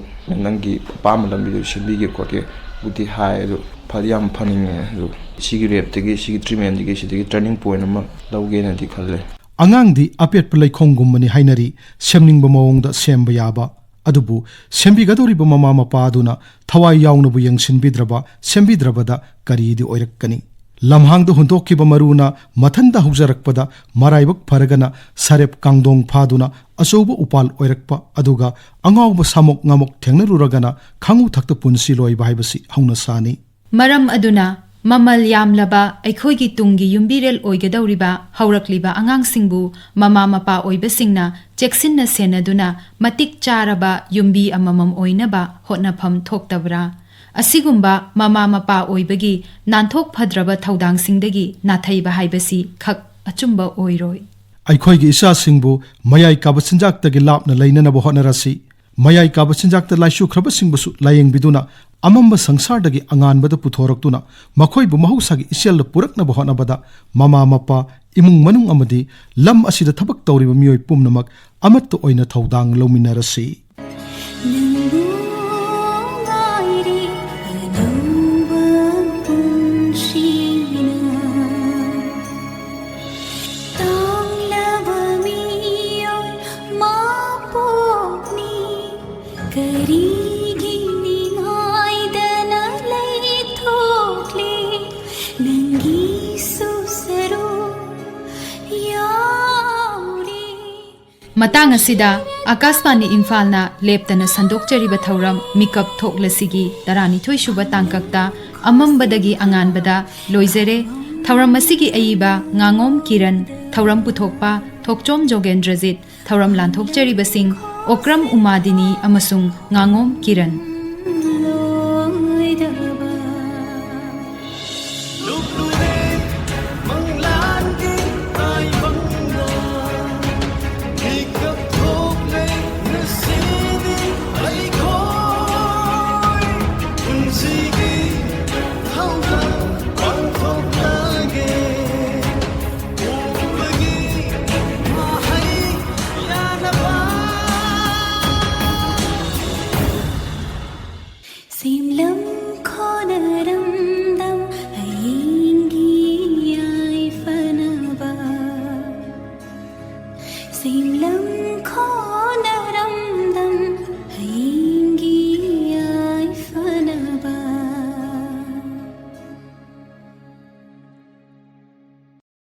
ꯅꯪꯒꯤ ꯑꯄꯥꯝꯕ ꯂꯝꯕꯤꯗꯨ ꯁꯦꯝꯕꯤꯒꯦ ꯈꯣꯠꯀꯦꯕꯨꯗꯤ ꯍꯥꯏ, ꯑꯗꯨ ꯐꯗꯤ ꯌꯥꯝ ꯐꯅꯤꯡꯉꯦ꯫ ꯑꯗꯨ ꯁꯤꯒꯤ ꯔꯦꯞꯇꯒꯤ, ꯁꯤꯒꯤ ꯇ꯭ꯔꯤꯠꯃꯦꯟꯗꯒꯤ, ꯁꯤꯗꯒꯤ ꯇꯔꯅꯤꯡ ꯄꯣꯏꯟ ꯑꯃ ꯂꯧꯒꯦꯅꯗꯤ ꯈꯜꯂꯦ"꯫ ꯑꯉꯥꯡꯗꯤ ꯑꯄꯦꯠꯄ ꯂꯩꯈꯣꯡꯒꯨꯝꯕꯅꯤ ꯍꯥꯏꯅꯔꯤ, ꯁꯦꯝꯅꯤꯡꯕ ꯃꯑꯣꯡꯗ ꯁꯦꯝꯕ ꯌꯥꯕ꯫ ꯑꯗꯨꯕꯨ ꯁꯦꯝꯕꯤꯒꯗꯧꯔꯤꯕ ꯃꯃꯥ ꯃꯄꯥ ꯑꯗꯨꯅ ꯊꯋꯥꯏ ꯌꯥꯎꯅꯕꯨ ꯌꯦꯡꯁꯤꯟꯕꯤꯗ꯭ꯔꯕ, ꯁꯦꯝꯕꯤꯗ꯭ꯔꯕꯗ ꯀꯔꯤꯗꯤ ꯑꯣꯏꯔꯛꯀꯅꯤ? ꯂꯝꯍꯥꯡꯗ ꯍꯨꯟꯗꯣꯛꯈꯤꯕ ꯃꯔꯨꯅ ꯃꯊꯟꯇ ꯍꯧꯖꯔꯛꯄꯗ ꯃꯔꯥꯏꯕꯛ ꯐꯔꯒꯅ ꯁꯔꯦꯞ ꯀꯥꯡꯗꯣꯡ ꯐꯥꯗꯨꯅ ꯑꯆꯧꯕ ꯎꯄꯥꯜ ꯑꯣꯏꯔꯛꯄ, ꯑꯗꯨꯒ ꯑꯉꯥꯎꯕ ꯁꯥꯃꯣꯛ ꯉꯥꯃꯣꯛ ꯊꯦꯡꯅꯔꯨꯔꯒꯅ ꯈꯥꯉꯨ ꯊꯛꯇ ꯄꯨꯟꯁꯤ ꯂꯣꯏꯕ ꯍꯥꯏꯕꯁꯤ ꯍꯧꯅꯁꯥꯅꯤ꯫ ꯃꯔꯝ ꯑꯗꯨꯅ, ꯃꯃꯜ ꯌꯥꯝꯂꯕ ꯑꯩꯈꯣꯏꯒꯤ ꯇꯨꯡꯒꯤ ꯌꯨꯝꯕꯤꯔꯦꯜ ꯑꯣꯏꯒꯗꯧꯔꯤꯕ ꯍꯧꯔꯛꯂꯤꯕ ꯑꯉꯥꯡꯁꯤꯡꯕꯨ ꯃꯃꯥ ꯃꯄꯥ ꯑꯣꯏꯕꯁꯤꯡꯅ ꯆꯦꯛꯁꯤꯟꯅ ꯁꯦꯟꯅꯗꯨꯅ ꯃꯇꯤꯛ ꯆꯥꯔꯕ ꯌꯨꯝꯕꯤ ꯑꯃꯃꯝ ꯑꯣꯏꯅꯕ ꯍꯣꯠꯅꯐꯝ ꯊꯣꯛꯇꯕ꯭ꯔꯥ? ꯑꯁꯤꯒꯨꯝꯕ ꯃꯃꯥ ꯃꯄꯥ ꯑꯣꯏꯕꯒꯤ ꯅꯥꯟꯊꯣꯛ ꯐꯗ꯭ꯔꯕ ꯊꯧꯗꯥꯡꯁꯤꯡꯗꯒꯤ ꯅꯥꯊꯩꯕ ꯍꯥꯏꯕꯁꯤ ꯈꯛ ꯑꯆꯨꯝꯕ ꯑꯣꯏꯔꯣꯏ꯫ ꯑꯩꯈꯣꯏꯒꯤ ꯏꯆꯥꯁꯤꯡꯕꯨ ꯃꯌꯥꯏ ꯀꯥꯕ ꯆꯤꯟꯖꯥꯛꯇꯒꯤ ꯂꯥꯞꯅ ꯂꯩꯅꯅꯕ ꯍꯣꯠꯅꯔꯁꯤ꯫ ꯃꯌꯥꯏ ꯀꯥꯕ ꯆꯤꯟꯖꯥꯛꯇ ꯂꯥꯏꯆꯨꯈ꯭ꯔꯕꯁꯤꯡꯕꯨꯁꯨ ꯂꯥꯌꯦꯡꯕꯤꯗꯨꯅ ꯑꯃꯝꯕ ꯁꯪꯁꯥꯔꯗꯒꯤ ꯑꯉꯥꯟꯕꯗ ꯄꯨꯊꯣꯔꯛꯇꯨꯅ ꯃꯈꯣꯏꯕꯨ ꯃꯍꯧꯁꯥꯒꯤ ꯏꯆꯦꯜꯗ ꯄꯨꯔꯛꯅꯕ ꯍꯣꯠꯅꯕꯗ ꯃꯃꯥ ꯃꯄꯥ, ꯏꯃꯨꯡ ꯃꯅꯨꯡ ꯑꯃꯗꯤ ꯂꯝ ꯑꯁꯤꯗ ꯊꯕꯛ ꯇꯧꯔꯤꯕ ꯃꯤꯑꯣꯏ ꯄꯨꯝꯅꯃꯛ ꯑꯃꯠꯇ ꯑꯣꯏꯅ ꯊꯧꯗꯥꯡ ꯂꯧꯃꯤꯟꯅꯔꯁꯤ꯫ ꯅꯪꯕꯨ ꯉꯥꯏꯔꯤ ꯑꯅꯧꯕ ꯄꯨꯟꯁꯤꯅ꯫ ꯇꯥꯡꯂꯕ ꯃꯤꯑꯣꯏ ꯃꯄꯣꯛꯅꯤ, ꯀꯔꯤꯒꯤ ꯅꯤꯡꯉꯥꯏꯗꯅ ꯂꯩꯊꯣꯛꯂꯤ? ꯅꯪꯒꯤꯁꯨ ꯁꯔꯨꯛ ꯌꯥꯎꯔꯤ꯫ ꯃꯇꯥꯡ ꯑꯁꯤꯗ ꯑꯀꯥꯁꯕꯥꯅꯤ ꯏꯝꯐꯥꯜꯅ ꯂꯦꯞꯇꯅ ꯁꯟꯗꯣꯛꯆꯔꯤꯕ ꯊꯧꯔꯝ ꯃꯤꯀꯞ ꯊꯣꯛꯂꯁꯤꯒꯤ ꯇꯔꯥꯅꯤꯊꯣꯏ ꯁꯨꯕ ꯇꯥꯡꯀꯛꯇ ꯑꯃꯝꯕꯗꯒꯤ ꯑꯉꯥꯟꯕꯗ ꯂꯣꯏꯖꯔꯦ꯫ ꯊꯧꯔꯝ ꯑꯁꯤꯒꯤ ꯑꯏꯕ ꯉꯥꯉꯣꯝ ꯀꯤꯔꯟ, ꯊꯧꯔꯝ ꯄꯨꯊꯣꯛꯄ ꯊꯣꯛꯆꯣꯝ ꯖꯣꯒꯦꯟꯗ꯭ꯔꯖꯤꯠ꯫ ꯊꯧꯔꯝ ꯂꯥꯟꯊꯣꯛꯆꯔꯤꯕꯁꯤꯡ ꯑꯣꯀ꯭ꯔꯝ ꯎꯃꯥꯗꯤꯅꯤ ꯑꯃꯁꯨꯡ ꯉꯥꯉꯣꯝ ꯀꯤꯔꯟ꯫